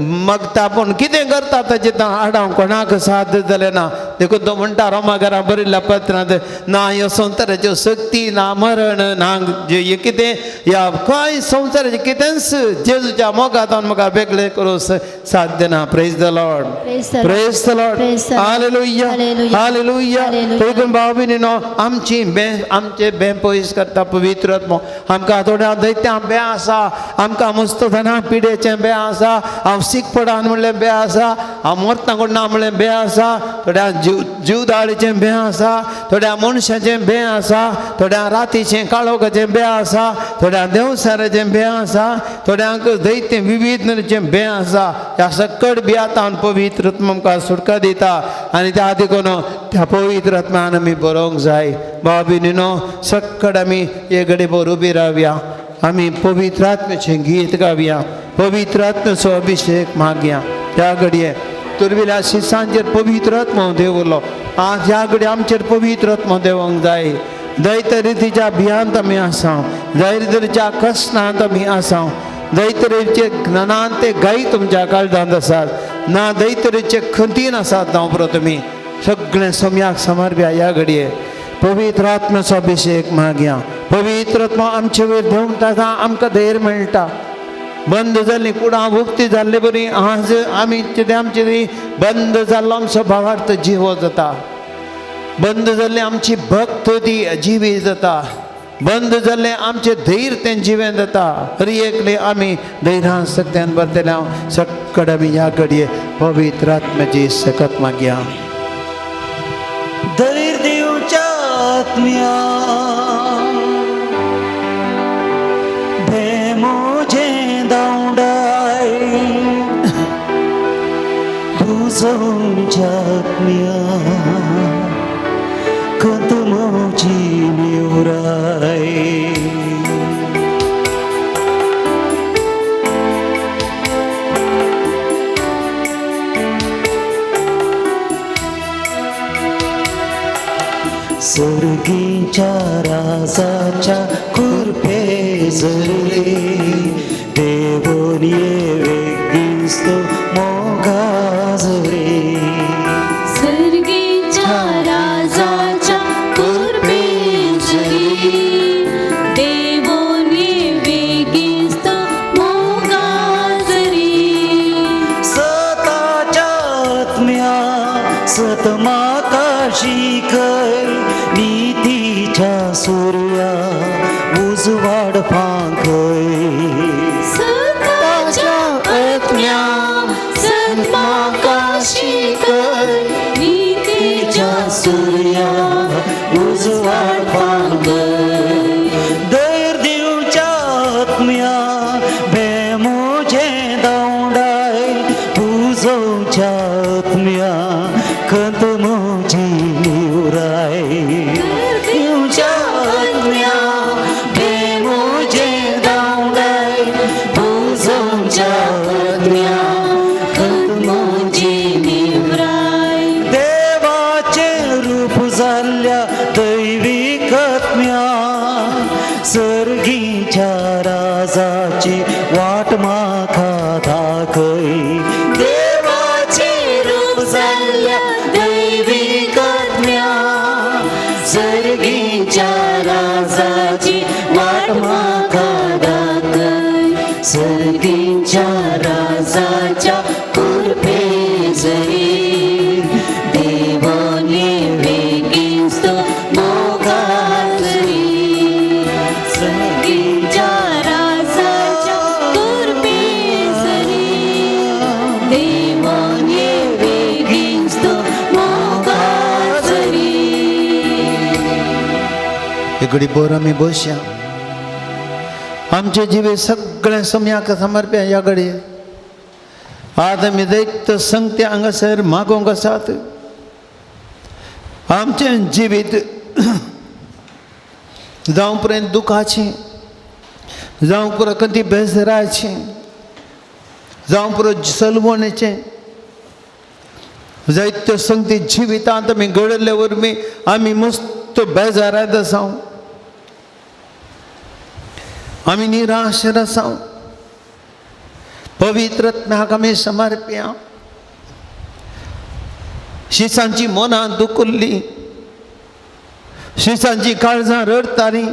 मागता पूण कितें करता ताचें आडावंक कोणाक साध्य जालें ना. देखून तो म्हणटा रोमाघरा बरयल्ल्या पत्रांत, ना ह्यो संवसाराच्यो शक्ती, ना मरण, ना जे कितें ह्या कांय संवसाराचें कितेंच जेजूच्या मोगांत म्हाका वेगळें करूंक साध्य ना. Praise the Lord. Praise the Lord. Hallelujah. Hallelujah. देखून भाव भयणीनो आमची बें आमचे बें पयस करता पवित्र आत्मो. आमकां थोड्या दैत्यां बें आसा, आमकां मस्त ह्या पिडेचें बे आसा, हांव सीक पडान म्हणलें बे आसा, हांव मरता कोण ना म्हणलें बे आसा, थोड्या जीवदाळीचें बे आसा, थोड्या मनशाचें बे आसा, थोड्या रातीचें काळोखाचें बे आसा, थोड्या देवसाराचें बे आसा, थोड्यांक दैत्य विविध नरेचें बे आसा. ह्या सकट बियातान पवित्र आत्मा आमकां सुटका दिता आनी त्या देखून त्या पवित्र आत्मान आमी बरोवंक जाय. भाव भयणीनो, सकट आमी एक घडी भर उबी रावया, आमी पवित्र आत्म्याचें गीत गावया, पवित्र आत्म्याचो अभिशेक मागया. त्या घडये तुर्विल्या शिसांचेर पवित्र आत्मो देवलो, आज ह्या घडये आमचेर पवित्र आत्मो देवंक जाय. जायते रितीच्या भियांत आमी आसा, जायते तरेच्या कश्टांत आमी आसा, जायते तरेचे ज्ञानान ते गाय तुमच्या काळजांत आसात ना, जायते तरेचे खंतीन आसात. जावं पुरो तुमी सगळें सम्याक समर्प्या. ह्या घडये पवित्र आत्म्याचो अभिशेक मागया. पवित्र आत्मा आमचे वयर देंवता, आमकां धैर्य मेळटा. बंद जाल्ली कुडां उक्ती जाल्ले बरी आज आमी कितें आमचे बंद जाल्लो आमचो भावार्थ जिवो जाता, बंद जाल्ली आमची भक्त ती जिवी जाता, बंद जाल्लें आमचें धैर्य तें जिवें जाता. हर एकले आमी धैर्यान सत्यान भरतले. हांव सकड आमी ह्या घडये पवित्र आत्म्याची सकत मागया. धैर्य दिवच्या आत्म्या भे म्हजें धांवडाय, तुजोच्या आत्म्या खंत म्हजी निवराय. सर्गीच्या राजाच्या कृपे जरी देवोन वेगीस्तो मोगा जरी. सर्गीच्या राजाच्या कृपे जरी देवोन वेगीस्तो मोगा जरी. सताच्या आत्म्या सत माका शिकय, नीतीच्या सूर्या उजवाड फांकय. सताच्या आत्म्या सत माका शिकय, नीतीच्या सूर्या उजवाड फांकय. धैर्य दिवच्या आत्म्या भे म्हजें धांवडाय, तुजोच्या आत्म्या खंत म्हजी निवराय. दिवच्या आत्म्या भे म्हजें धांवडाय, तुजोच्या आत्म्या खंत म्हजी निवराय. देवाचें रूप जाल्ल्या दैवीक आत्म्या सर्गीच्या राजाची वाट म्हाका दाखय. देवाचें रूप जाल्ल्या दैवीक आत्म्या सर्गीच्या राजाची वाट म्हाका दाखय. सर्गीच्या राजाच्या कृपे जरी देवाने वेगीस्तो मोगा जरी. सर्गीच्या राजाच्या कृपे जरी देवाने वेगीस्तो मोगा जरी. एक घडी भर आमी बसया, आमचे जिवे सगळें सम्याक समर्प्या. ह्या घडये आज आमी दैत्य संगते हांगासर मागोवंक आसात. आमचें जिवीत जावं पर्यंत दुखाचें, जावं पुरो खंती बेजराचें, जावं पुरो सलवणेचें, जायत्यो संगती जिवितांत आमी घडयल्ले वरवीं आमी मस्त बेजारांत आसा, आमी निराशर आसा. पवित्र आत्म्याक आमी समर्प्या. शिसांची मनां दुखल्लीं, शिसांची काळजां रडतालीं.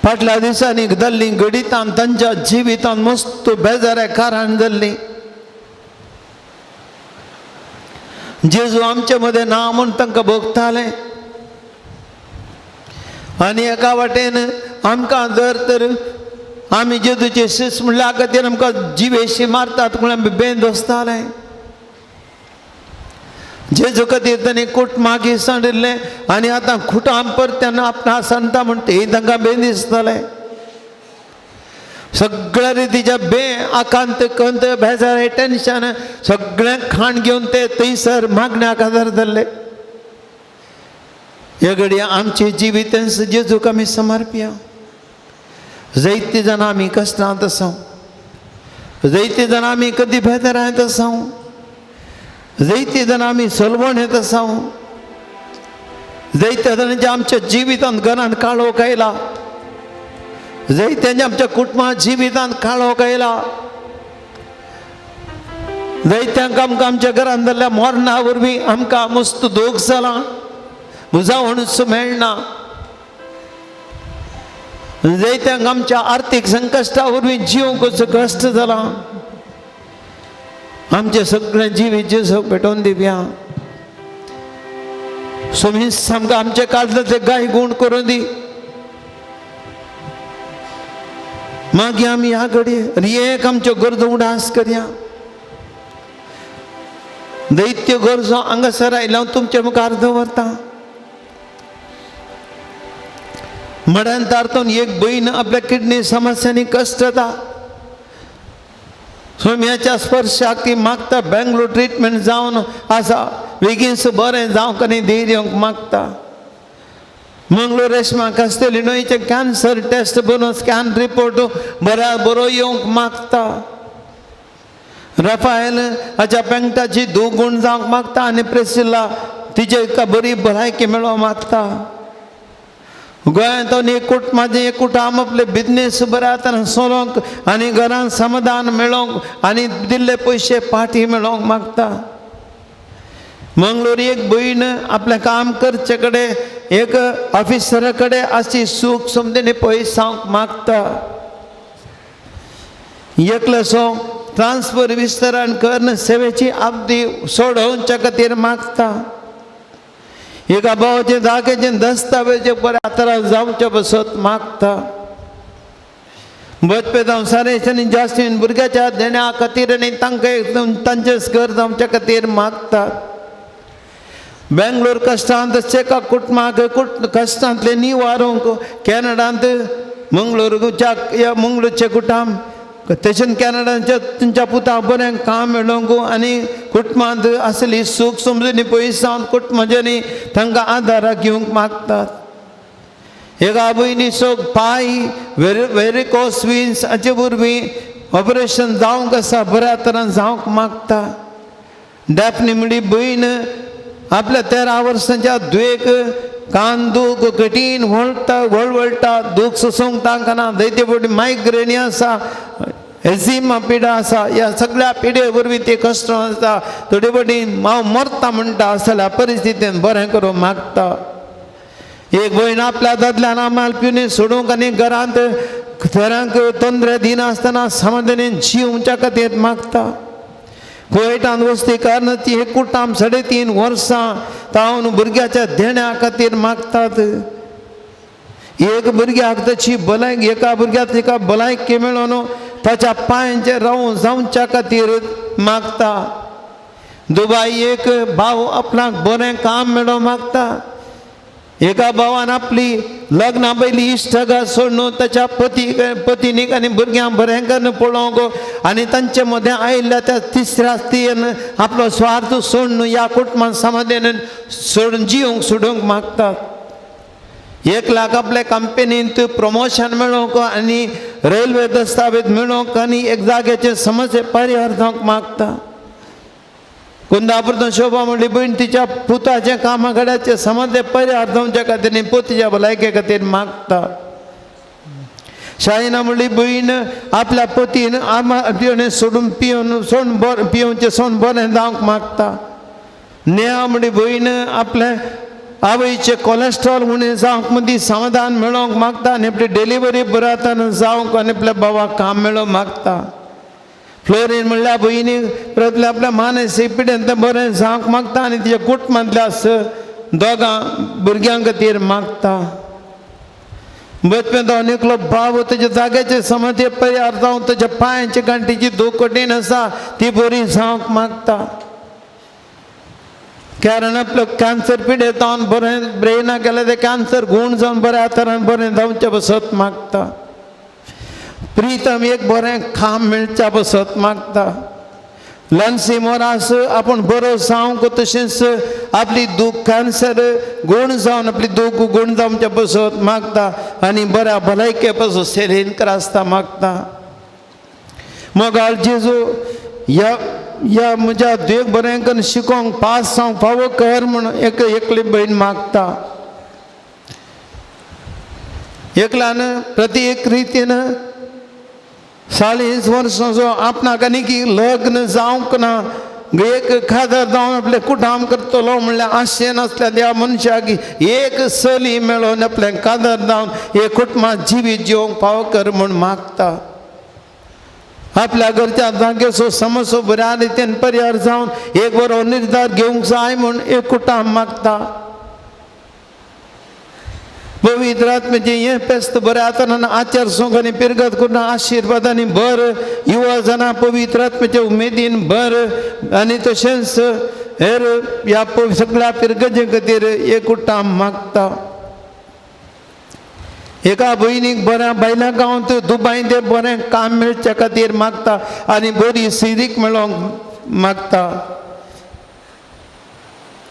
फाटल्या दिसांनी जाल्लीं घडितान तांच्या जिवितान मस्त बेजाऱ्या कारण जाल्लीं. जेजू आमचे मदें ना म्हूण तांकां भोगतालें. आनी एका वाटेन आमकां जर तर आमी जेजूचे शिस म्हणल्या खातीर आमकां जिवेशी मारतात म्हळ्यार आमी बेंद आसताले. जेजू खातीर ताणें कूट मागीर सांडिल्लें आनी आतां खुटां परत्यान आपणा सांडटा म्हण तें तांकां बें दिसतालें. सगळ्या रितीच्या बे आकांत कंत बेजार टेन्शन सगळें खाण घेवन ते थंयसर मागण्याक आदार धरले. हे घडये आमचे जिवीत जेजूक आमी समर्पया. जायते जाणां आमी कश्टांत आसा, जायते जाणां आमी कदी बेजारांत आसा, जायते जाणां आमी सलवण येत आसा, जायते जाणांच्या आमच्या जिवितांत घरांत काळोख आयला, जायत्यांच्या आमच्या कुटुंबा जिवितांत काळोख आयला, जायत्यांक आमकां आमच्या घरांत जाल्ल्या मरणा वरवीं आमकां मस्त दोख जाला, बुजावणूच मेळना. जायत्यांक आमच्या आर्थीक संकश्टा वरवीं जिवंक कश्ट जाला. आमचे सगळे जिवीत जेजूक भेटोवन दिवया. स्वामी सामकां आमचे काळजांतले गाय गूण करून दी. मागीर आमी ह्या घडये आनी एक आमच्यो गरजो उडास करया. दैत्य गरजो हांगासर आयल्या हांव तुमचे मुखार दवरता. मड्यान तारतून एक भयण आपल्या किडनी समस्यांनी कश्ट जाता. सोम्याच्या स्पर्शाक ती मागता बेंगलोर ट्रिटमेंट जावन आसा, बेगीन बरें जावंक आनी धीर येवंक मागता. मंगळूर रेशमा कास्तेली न्हंयचें कॅन्सर टेस्ट बरोवन स्कॅन रिपोर्ट बऱ्या बरो येवंक मागता. रफायल हाच्या पेंगटाची दूख गूण जावंक मागता आनी प्रेसिल्ला तिचे एका बरी भलायकी मेळोवंक मागता. गोंयांत एक कुटुंबाचें एक कुटुंब आपले बिजनेस बऱ्या तरेन चलोवंक आनी घरान समाधान मेळोवंक आनी दिल्ले पयशे पाटी मेळोवंक मागता. मंगळूर एक भयण आपलें काम करचे कडेन एक ऑफिसरा कडेन अशी सूख समजणी पयसांक मागता. एकलेसो ट्रान्सफर विस्तारण करून सेवेची अवधी सोडोवच्या खातीर मागता. एका भावाचे जाग्याचे दस्तावेजे बऱ्या तरा जावचे बसत मागता. बचपेदांव सारेश आनी जास्तीन भुरग्याच्या देण्या खातीर आनी तांकां एकदम तांचेच घर जावच्या खातीर मागतात. बेंगलोर कश्टांत एका कुटुंबाक कश्टांतले निवारूंक कॅनडांत मंगळूरच्या ह्या मंगळूरचे कुटुंब तशेंच कॅनडाच्या तुमच्या पुता बरें काम मेळोवंक आनी कुटुंबांत आसली सूख समजून पयसांत कुटुंबांनी तांकां आदाराक घेवंक मागतात. एका भयणीचो पांय वेरिकोस विन्स हाचे वरवीं ऑपरेशन जावंक आसा, बऱ्या तरान जावंक मागता. डॅफनी म्हणली भयण आपल्या 13 वर्सांच्या दुयेक कान दूख कठीण वळटा वळवळटा दूख सोसूंक तांकां जायते फावटी मायग्रेनी आसा, एझिमा पिडा आसा. ह्या सगळ्या पिडे वरवीं ते कश्ट आसता. थोडे फावटी हांव मरता म्हणटा असल्या परिस्थितीन बरें करूंक मागता. एक भयण आपल्या दादल्यान आमाल पिवन सोडूंक आनी घरांत थोड्यांक तंद्रे दिनासतना समाधानी जिवच्या खातीर मागता. कुवैटान वस्ती कारण ती हे कुटाम 3.5 वर्सां तावन भुरग्याच्या देण्या खातीर मागतात. एक भुरग्याक ताची भलायकी एका भुरग्याक तिका भलायकी मेळोवन ताच्या पांयांचेर रावून जावच्या खातीर मागता. दुबाय एक भाव आपणाक बरें काम मेळोवंक मागता. एका भावान आपली लग्ना पयली इश्टगात सोडून ताच्या पतिनीक आनी भुरग्यांक बरें करून पळोवंक आनी तांचे मदें आयिल्ल्या त्या तिसऱ्या स्त्रियेन आपलो स्वार्थ सोडून ह्या कुटुंबान समाधान सोडून जिवंक सोडूंक मागतात. 1 लाख आपल्या कंपनींत प्रमोशन मेळोवंक आनी रेल्वे दस्तावेज मेळोवंक आनी एक जाग्याचे समस्ये परिहार जावंक मागता. कुंदापुरतो शोभा म्हणली भयण तिच्या पुताच्या कामा कडेचे समस्ये परिहार जावच्या खातीर आनी पोतीच्या भलायके खातीर मागता. शायना म्हणली भयण आपल्या पतीन आमा पिवन सोडून पिवन सोड बरें पिवचें सोड बरें जावंक मागता. नेहा म्हणली भयण आपल्या आवयचें कोलेस्ट्रॉल उणें जावंक मदीं समाधान मेळोवंक मागता आनी आपली डिलिव्हरी बऱ्या जावंक आनी आपल्या बाबाक काम मेळोवंक मागता. फ्लोरीन म्हणल्यार भयणी परतल्या आपल्या मानसीक पिडेन तें बरें जावंक मागता आनी तिच्या कुटुंबांतल्या दोगां भुरग्यां खातीर मागता. बचपन जावन एकलो बाबो तेज्या जाग्याचे समज परिहार जावन तेज्या पांयांच्या गांठीची दूख कठीण आसा ती बरी जावंक मागता. कारण आपलो कॅन्सर पिडेत जावन बरें ब्रेनाक गेल्यार तें कॅन्सर गूण जावन बऱ्या तरान बरें जावचे बसत मागता. प्रितम एक बरें काम मेळच्या बसत मागता. लन्सी मोरास आपूण बरो जावंक तशेंच आपली दूख कॅन्सर गूण जावन आपली दूख गूण जावच्या बसत मागता आनी बऱ्या भलायके पासून सेलीन त्रासता मागता. मोगाळ जेजू ह्या ह्या म्हज्या देव बरें करून शिकोवंक पास जावंक फावो कर म्हूण एक एकली भयण मागता. एकल्यान प्रति एक रितीन 40 वर्सांचो आपणाक आनी की लग्न जावंक ना एक खादर जावन आपलें कुटाम करतलो म्हणल्यार आशेन नासल्या त्या मनशाक एक चली मेळोवन आपलें कादर जावन एक कुटुंबात जिवीत जिवंक फावो कर म्हूण मागता. आपल्या घरच्या जाग्याचो समस्यो बऱ्या रितीन परिहार जावन एक बरो निर्धार घेवंक जाय म्हूण एक कुटाम मागता. पवित्र आत्म्याचें हें फेस्त बऱ्या तरान आचार सोंक आनी पिरगत करून आशिर्वादांनी भर युवा जाणां पवित्र आत्म्याच्या उमेदीन भर आनी तशेंच हेर ह्या सगळ्या पिरगजे खातीर एक कुटाम मागता. एका भयणीक बऱ्या बायलां गांवांत दुबाय तें बरें काम मेळच्या खातीर मागता आनी बरी सिरीक मेळोवंक मागता.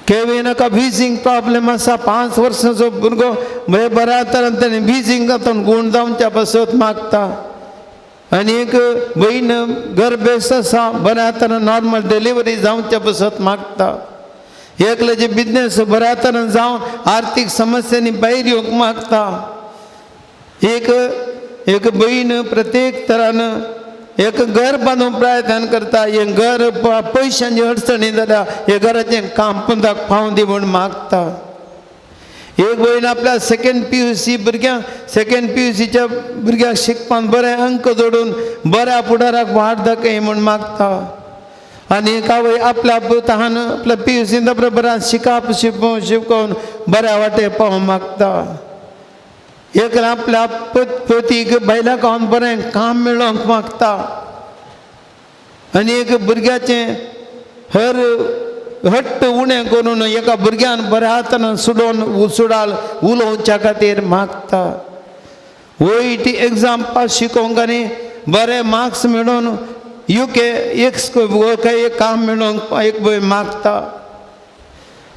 केविनाका विजींग प्रॉब्लेम आसा 5 वर्सांचो भुरगो बरे बऱ्या तरान तेणें विजींग जातून गूण जावच्या पासत मागता. आनी एक भयण गर्भेस्त आसा बऱ्या तरान नॉर्मल डिलिव्हरी जावच्या पासत मागता. एकल्याचे बिजनेस बऱ्या तरान जावन आर्थीक समस्यांनी भायर येवंक मागता. एक एक भयण प्रत्येक तरान एक घर बांदूंक प्रयत्न करता. हें घर पयशांची अडचणी जाल्या हे घराचें काम पुंदाक पावूं दी म्हूण मागता. एक भयण आपल्या सेकेंड PUC भुरग्यांक सेकेंड PUCच्या भुरग्यांक शिकपाक बरें अंक जोडून बऱ्या फुडाराक वाट दाखय म्हूण मागता. आनी एक आवय आपल्या पुतान आपल्या PUC बरोबर शिकप शिकोवन शिकोवन बऱ्या वाटे पावूंक मागता. एक आपल्या पतीक बायलां गांवांत बरें काम मेळोवंक मागता. आनी एक भुरग्याचें हर हट्ट उणें करून एका भुरग्यान बऱ्या हातान सुडोवन सुडाल उलोवच्या खातीर मागता. वयटी एग्जाम पास शिकोवंक आनी बरे मार्क्स मेळोवन UK एक एक काम मेळोवंक एक भंय मागता.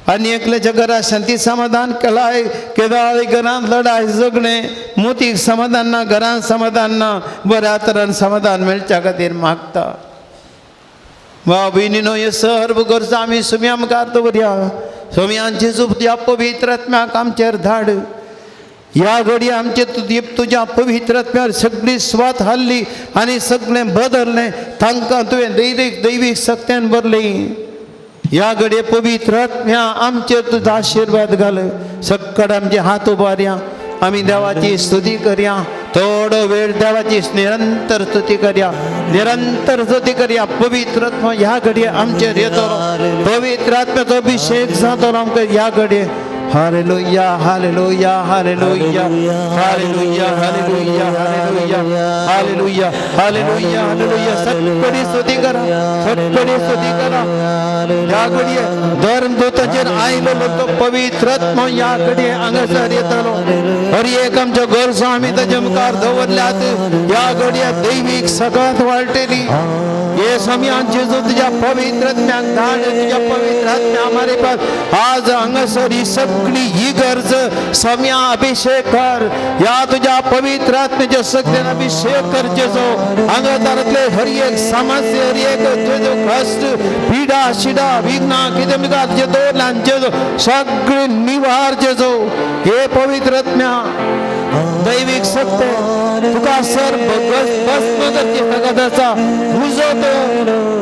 आनी एकल्याच्या घरा शांती समाधान केलाय केदाळ घरांत लडाय झगडें मोतीक समाधान ना घरांत समाधान ना बऱ्या तरान समाधान मेळच्या खातीर मागता. भाव भयणीनो हे सर्व गरजा आमी सुम्या मुखार दवरया. सोम्यान जेजू तुज्या पवित्र आत्म्याक आमचेर धाड. ह्या घडये आमचे तुज्या पवित्र आत्म्यार सगळी स्वात हाडली आनी सगळें बदललें. तांकां तुवें दैवीक दैवीक शक्त्यान भरली. ह्या घडये पवित्र आत्म्या आमचेर तुजो आशिर्वाद घाल. सक्कड आमचे हात उबारया आमी देवाची स्तुती करया. थोडो वेळ देवाची निरंतर स्तुती करया निरंतर स्तुती करया. पवित्र आत्मा ह्या घडये आमचेर येतलो. पवित्र आत्म्याचो अभिशेक जातलो आमकां ह्या घडये. Hallelujah hallelujah hallelujah hallelujah hallelujah hallelujah hallelujah hallelujah hallelujah. सगळी स्तुती करा सगळी स्तुती करा. ह्या घडये धर्मदूताचेर आयलेलो तो पवित्र आत्मा ह्या घडये हांगासर येतलो. हर एक आमच्यो गरजो आमी ताजे मुखार दवरल्यात. ह्या घडये दैवीक सगळ्यांत वाळटेली. हे स्वामी जेजू तुज्या पवित्र आत्म्याक धाड. तुज्या पवित्र आत्म्या आमारे पास आज हांगासर ही सगळी ही गरज स्वामी अभिषेक कर. ह्या तुज्या पवित्र आत्म्याच्या शक्तीन अभिषेक कर जेजू. हांगासरांतले हर एक समस्या हर एक जेजू कश्ट पिडा शिडा विघ्न कितें मुखार जे दवरल्यान जेजू सगळे निवार जेजू. हे पवित्र आत्म्या दैवीक शक्त तुका सर भस्म करची ताकद आसा. उजो तो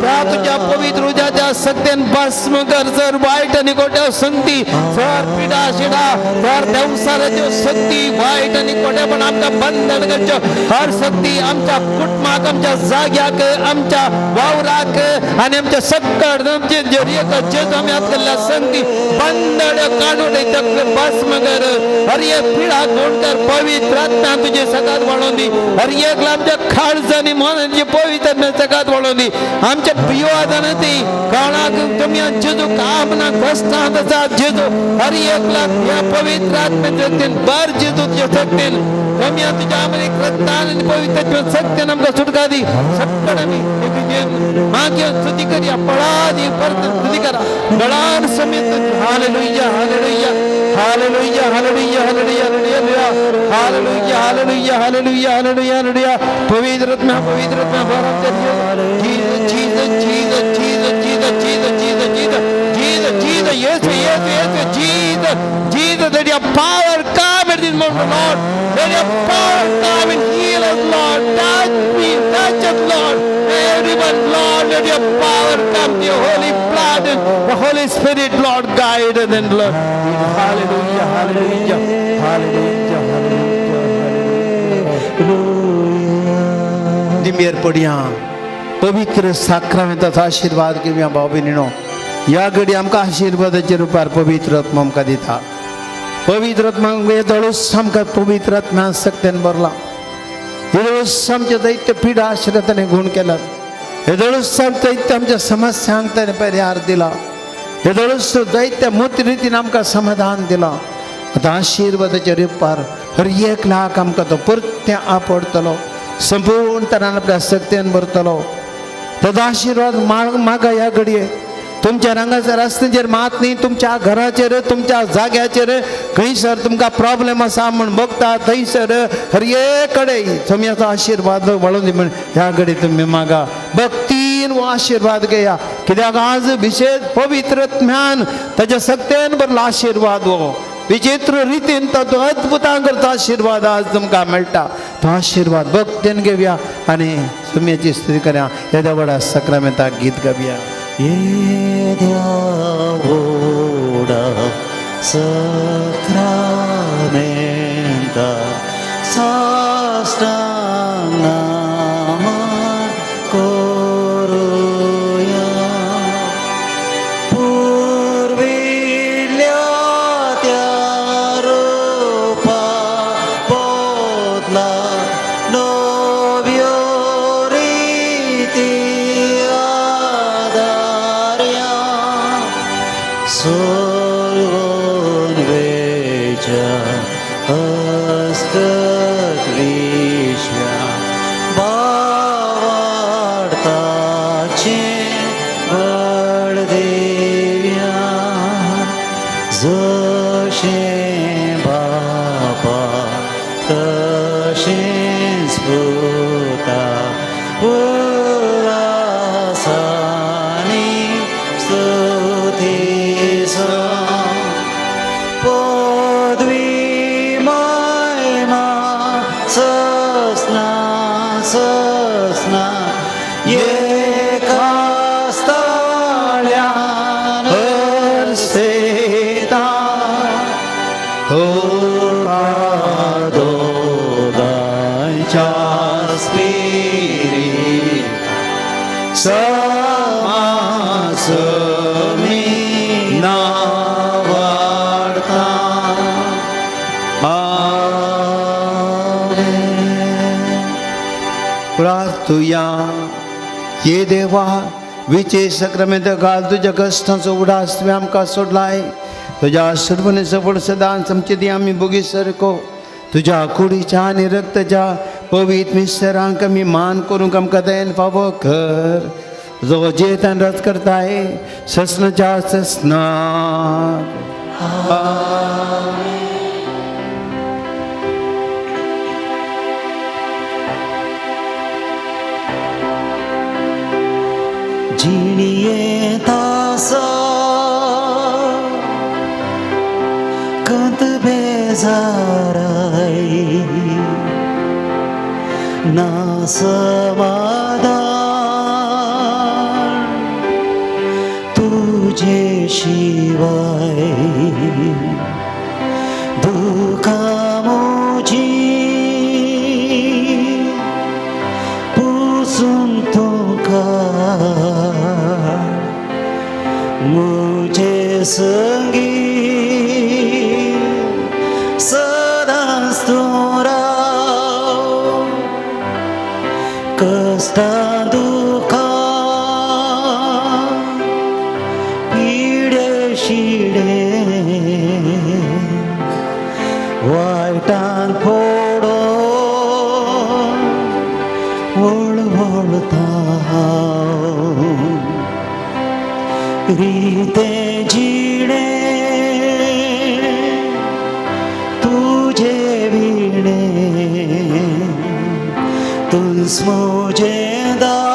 त्या तुज्या पवित्र उज्याच्या शक्तीन भस्म कर. जर वायट आनी खोट्या संगती सर पिडा शिडा सर देवसाराच्यो शक्ती वायट आनी खोटेपण आमकां बंधन करच्यो हर शक्ती आमच्या कुटुंबाक आमच्या जाग्याक आमच्या वावराक आनी आमच्या सक्कड आमचे जेजू आमी आपल्या संगी बंदड काडून तकले भस्म कर हर एक पिडा गुण कर पवित्र आत्मा तुझे सकात वाडोवन दी हर एक आमच्या खाळजांनी मनाची पवित्र आत्म्या सकात वाडोवन दी आमच्या पिवादान ती काळाक तुमी जेजू कामना कष्टांत आसा जेजू हर एक लाख ह्या पवित्र आत्म्याच्या शक्तीन बर जेजू तुझ्या शक्तीन तुमी तुझ्या आमने रक्तान आनी पवित्र आत्म्या शक्तीन आमकां सुटका दी सक्कड आमी मागीर स्तुती करया पळा दी परत स्तुती करा बळान समेत hallelujah hallelujah hallelujah hallelujah hallelujah hallelujah hallelujah hallelujah hallelujah hallelujah पवित्र आत्मा पवित्र आत्मा भर Jesus Jesus Jesus Jesus Jesus Jesus Jesus Jesus Jesus Jesus Yesu Yesu Yesu Jesus Jesus, let your power come at this moment, Lord. Let your power come and heal us, Lord. Touch me, touch us, Lord. Everyone, Lord, let your power come, your holy blood and the Holy Spirit, Lord, guide us and Lord. Hallelujah, hallelujah, hallelujah, hallelujah, hallelujah. दिमेर पडया पवित्र साक्रामेंताचो आशिर्वाद घेवया भाव भयणीनो ह्या घडी आमकां आशिर्वादाच्या रुपार पवित्र आत्मा आमकां दिता पवित्र आत्मा येदोळूच आमकां पवित्र आत्म्या सक्तेन भरला येदोळूच आमच्या दैत्य पिडा आशिल्ल्या ताणें गुण केला येदोळूच दैत्य आमच्या समस्यांक ताणें परिहार दिला येदोळूच दैत्य मोती रितीन आमकां समाधान दिलां आतां आशिर्वादाच्या रुपार हर एक लाख आमकां तो परतें आपडतलो संपूर्ण तरान आपल्या सक्तेन भरतलो ताजो आशिर्वाद मागा ह्या घडये तुमच्या रंगाच्या रस्त्याचेर मात न्ही तुमच्या घराचेर तुमच्या जाग्याचेर खंयसर तुमकां प्रॉब्लेम आसा म्हूण बगता थंयसर हर एक कडेन सोम्याचो आशिर्वाद वळून दी म्हण ह्या घडी तुमी मागा भक्तीन हो आशिर्वाद घेया कित्याक आज विशेष पवित्र ज्ञान ताच्या सक्तेन भरलो आशिर्वाद हो विचित्र रितीन तो अद्भुतां करता आशिर्वाद आज तुमकां मेळटा तो आशिर्वाद भक्तीन घेवया आनी सुम्याची स्तुती करया येद्या व्हडा सक्रामेंताक गीत गावया. येद्या व्हडा सक्रामेंता साष्टांग नमन करुया पुर्विल्ल्या त्या रुपा बदला नव्यो रिती आदारया सोलवून वेच्या अस्कत विश्व्या भावार्थाचें बळ दिव्या जशें बापा तशेंच पुता उल्हासानी स्तुतीचो पदवी महिमा ससना ससना एका स्थाळ्यान हरसेता तुका दोगांच्या स्पिरीत समासमी नावाडता. आमेन. प्रार्थुया. ये देवा विचे सक्रामेंत घाल तुज्या कश्टांचो उडास तुवें आमकां सोडलाय तुज्या सुरवणीचो फळ सदांच आमचे दी आमी बोगी सारको तुज्या कुडीच्या आनी रक्ताच्या पवित्र मिस्तरांक आमी मान करूंक आमकां दयेन फावो कर जो जेतान रथ करताय ससनाच्या ससनाक. जिणयेंत आसा कंत बेजाराय ना समाधान तुजे शिवाय दुखां म्हजीं पुसून तुका संगी सदांच तूं राव कश्टां दुखां पिडे शिडे वायटान फोडो वळवळता रिते जिणे तुझे विणे तुझ म्हजें दार.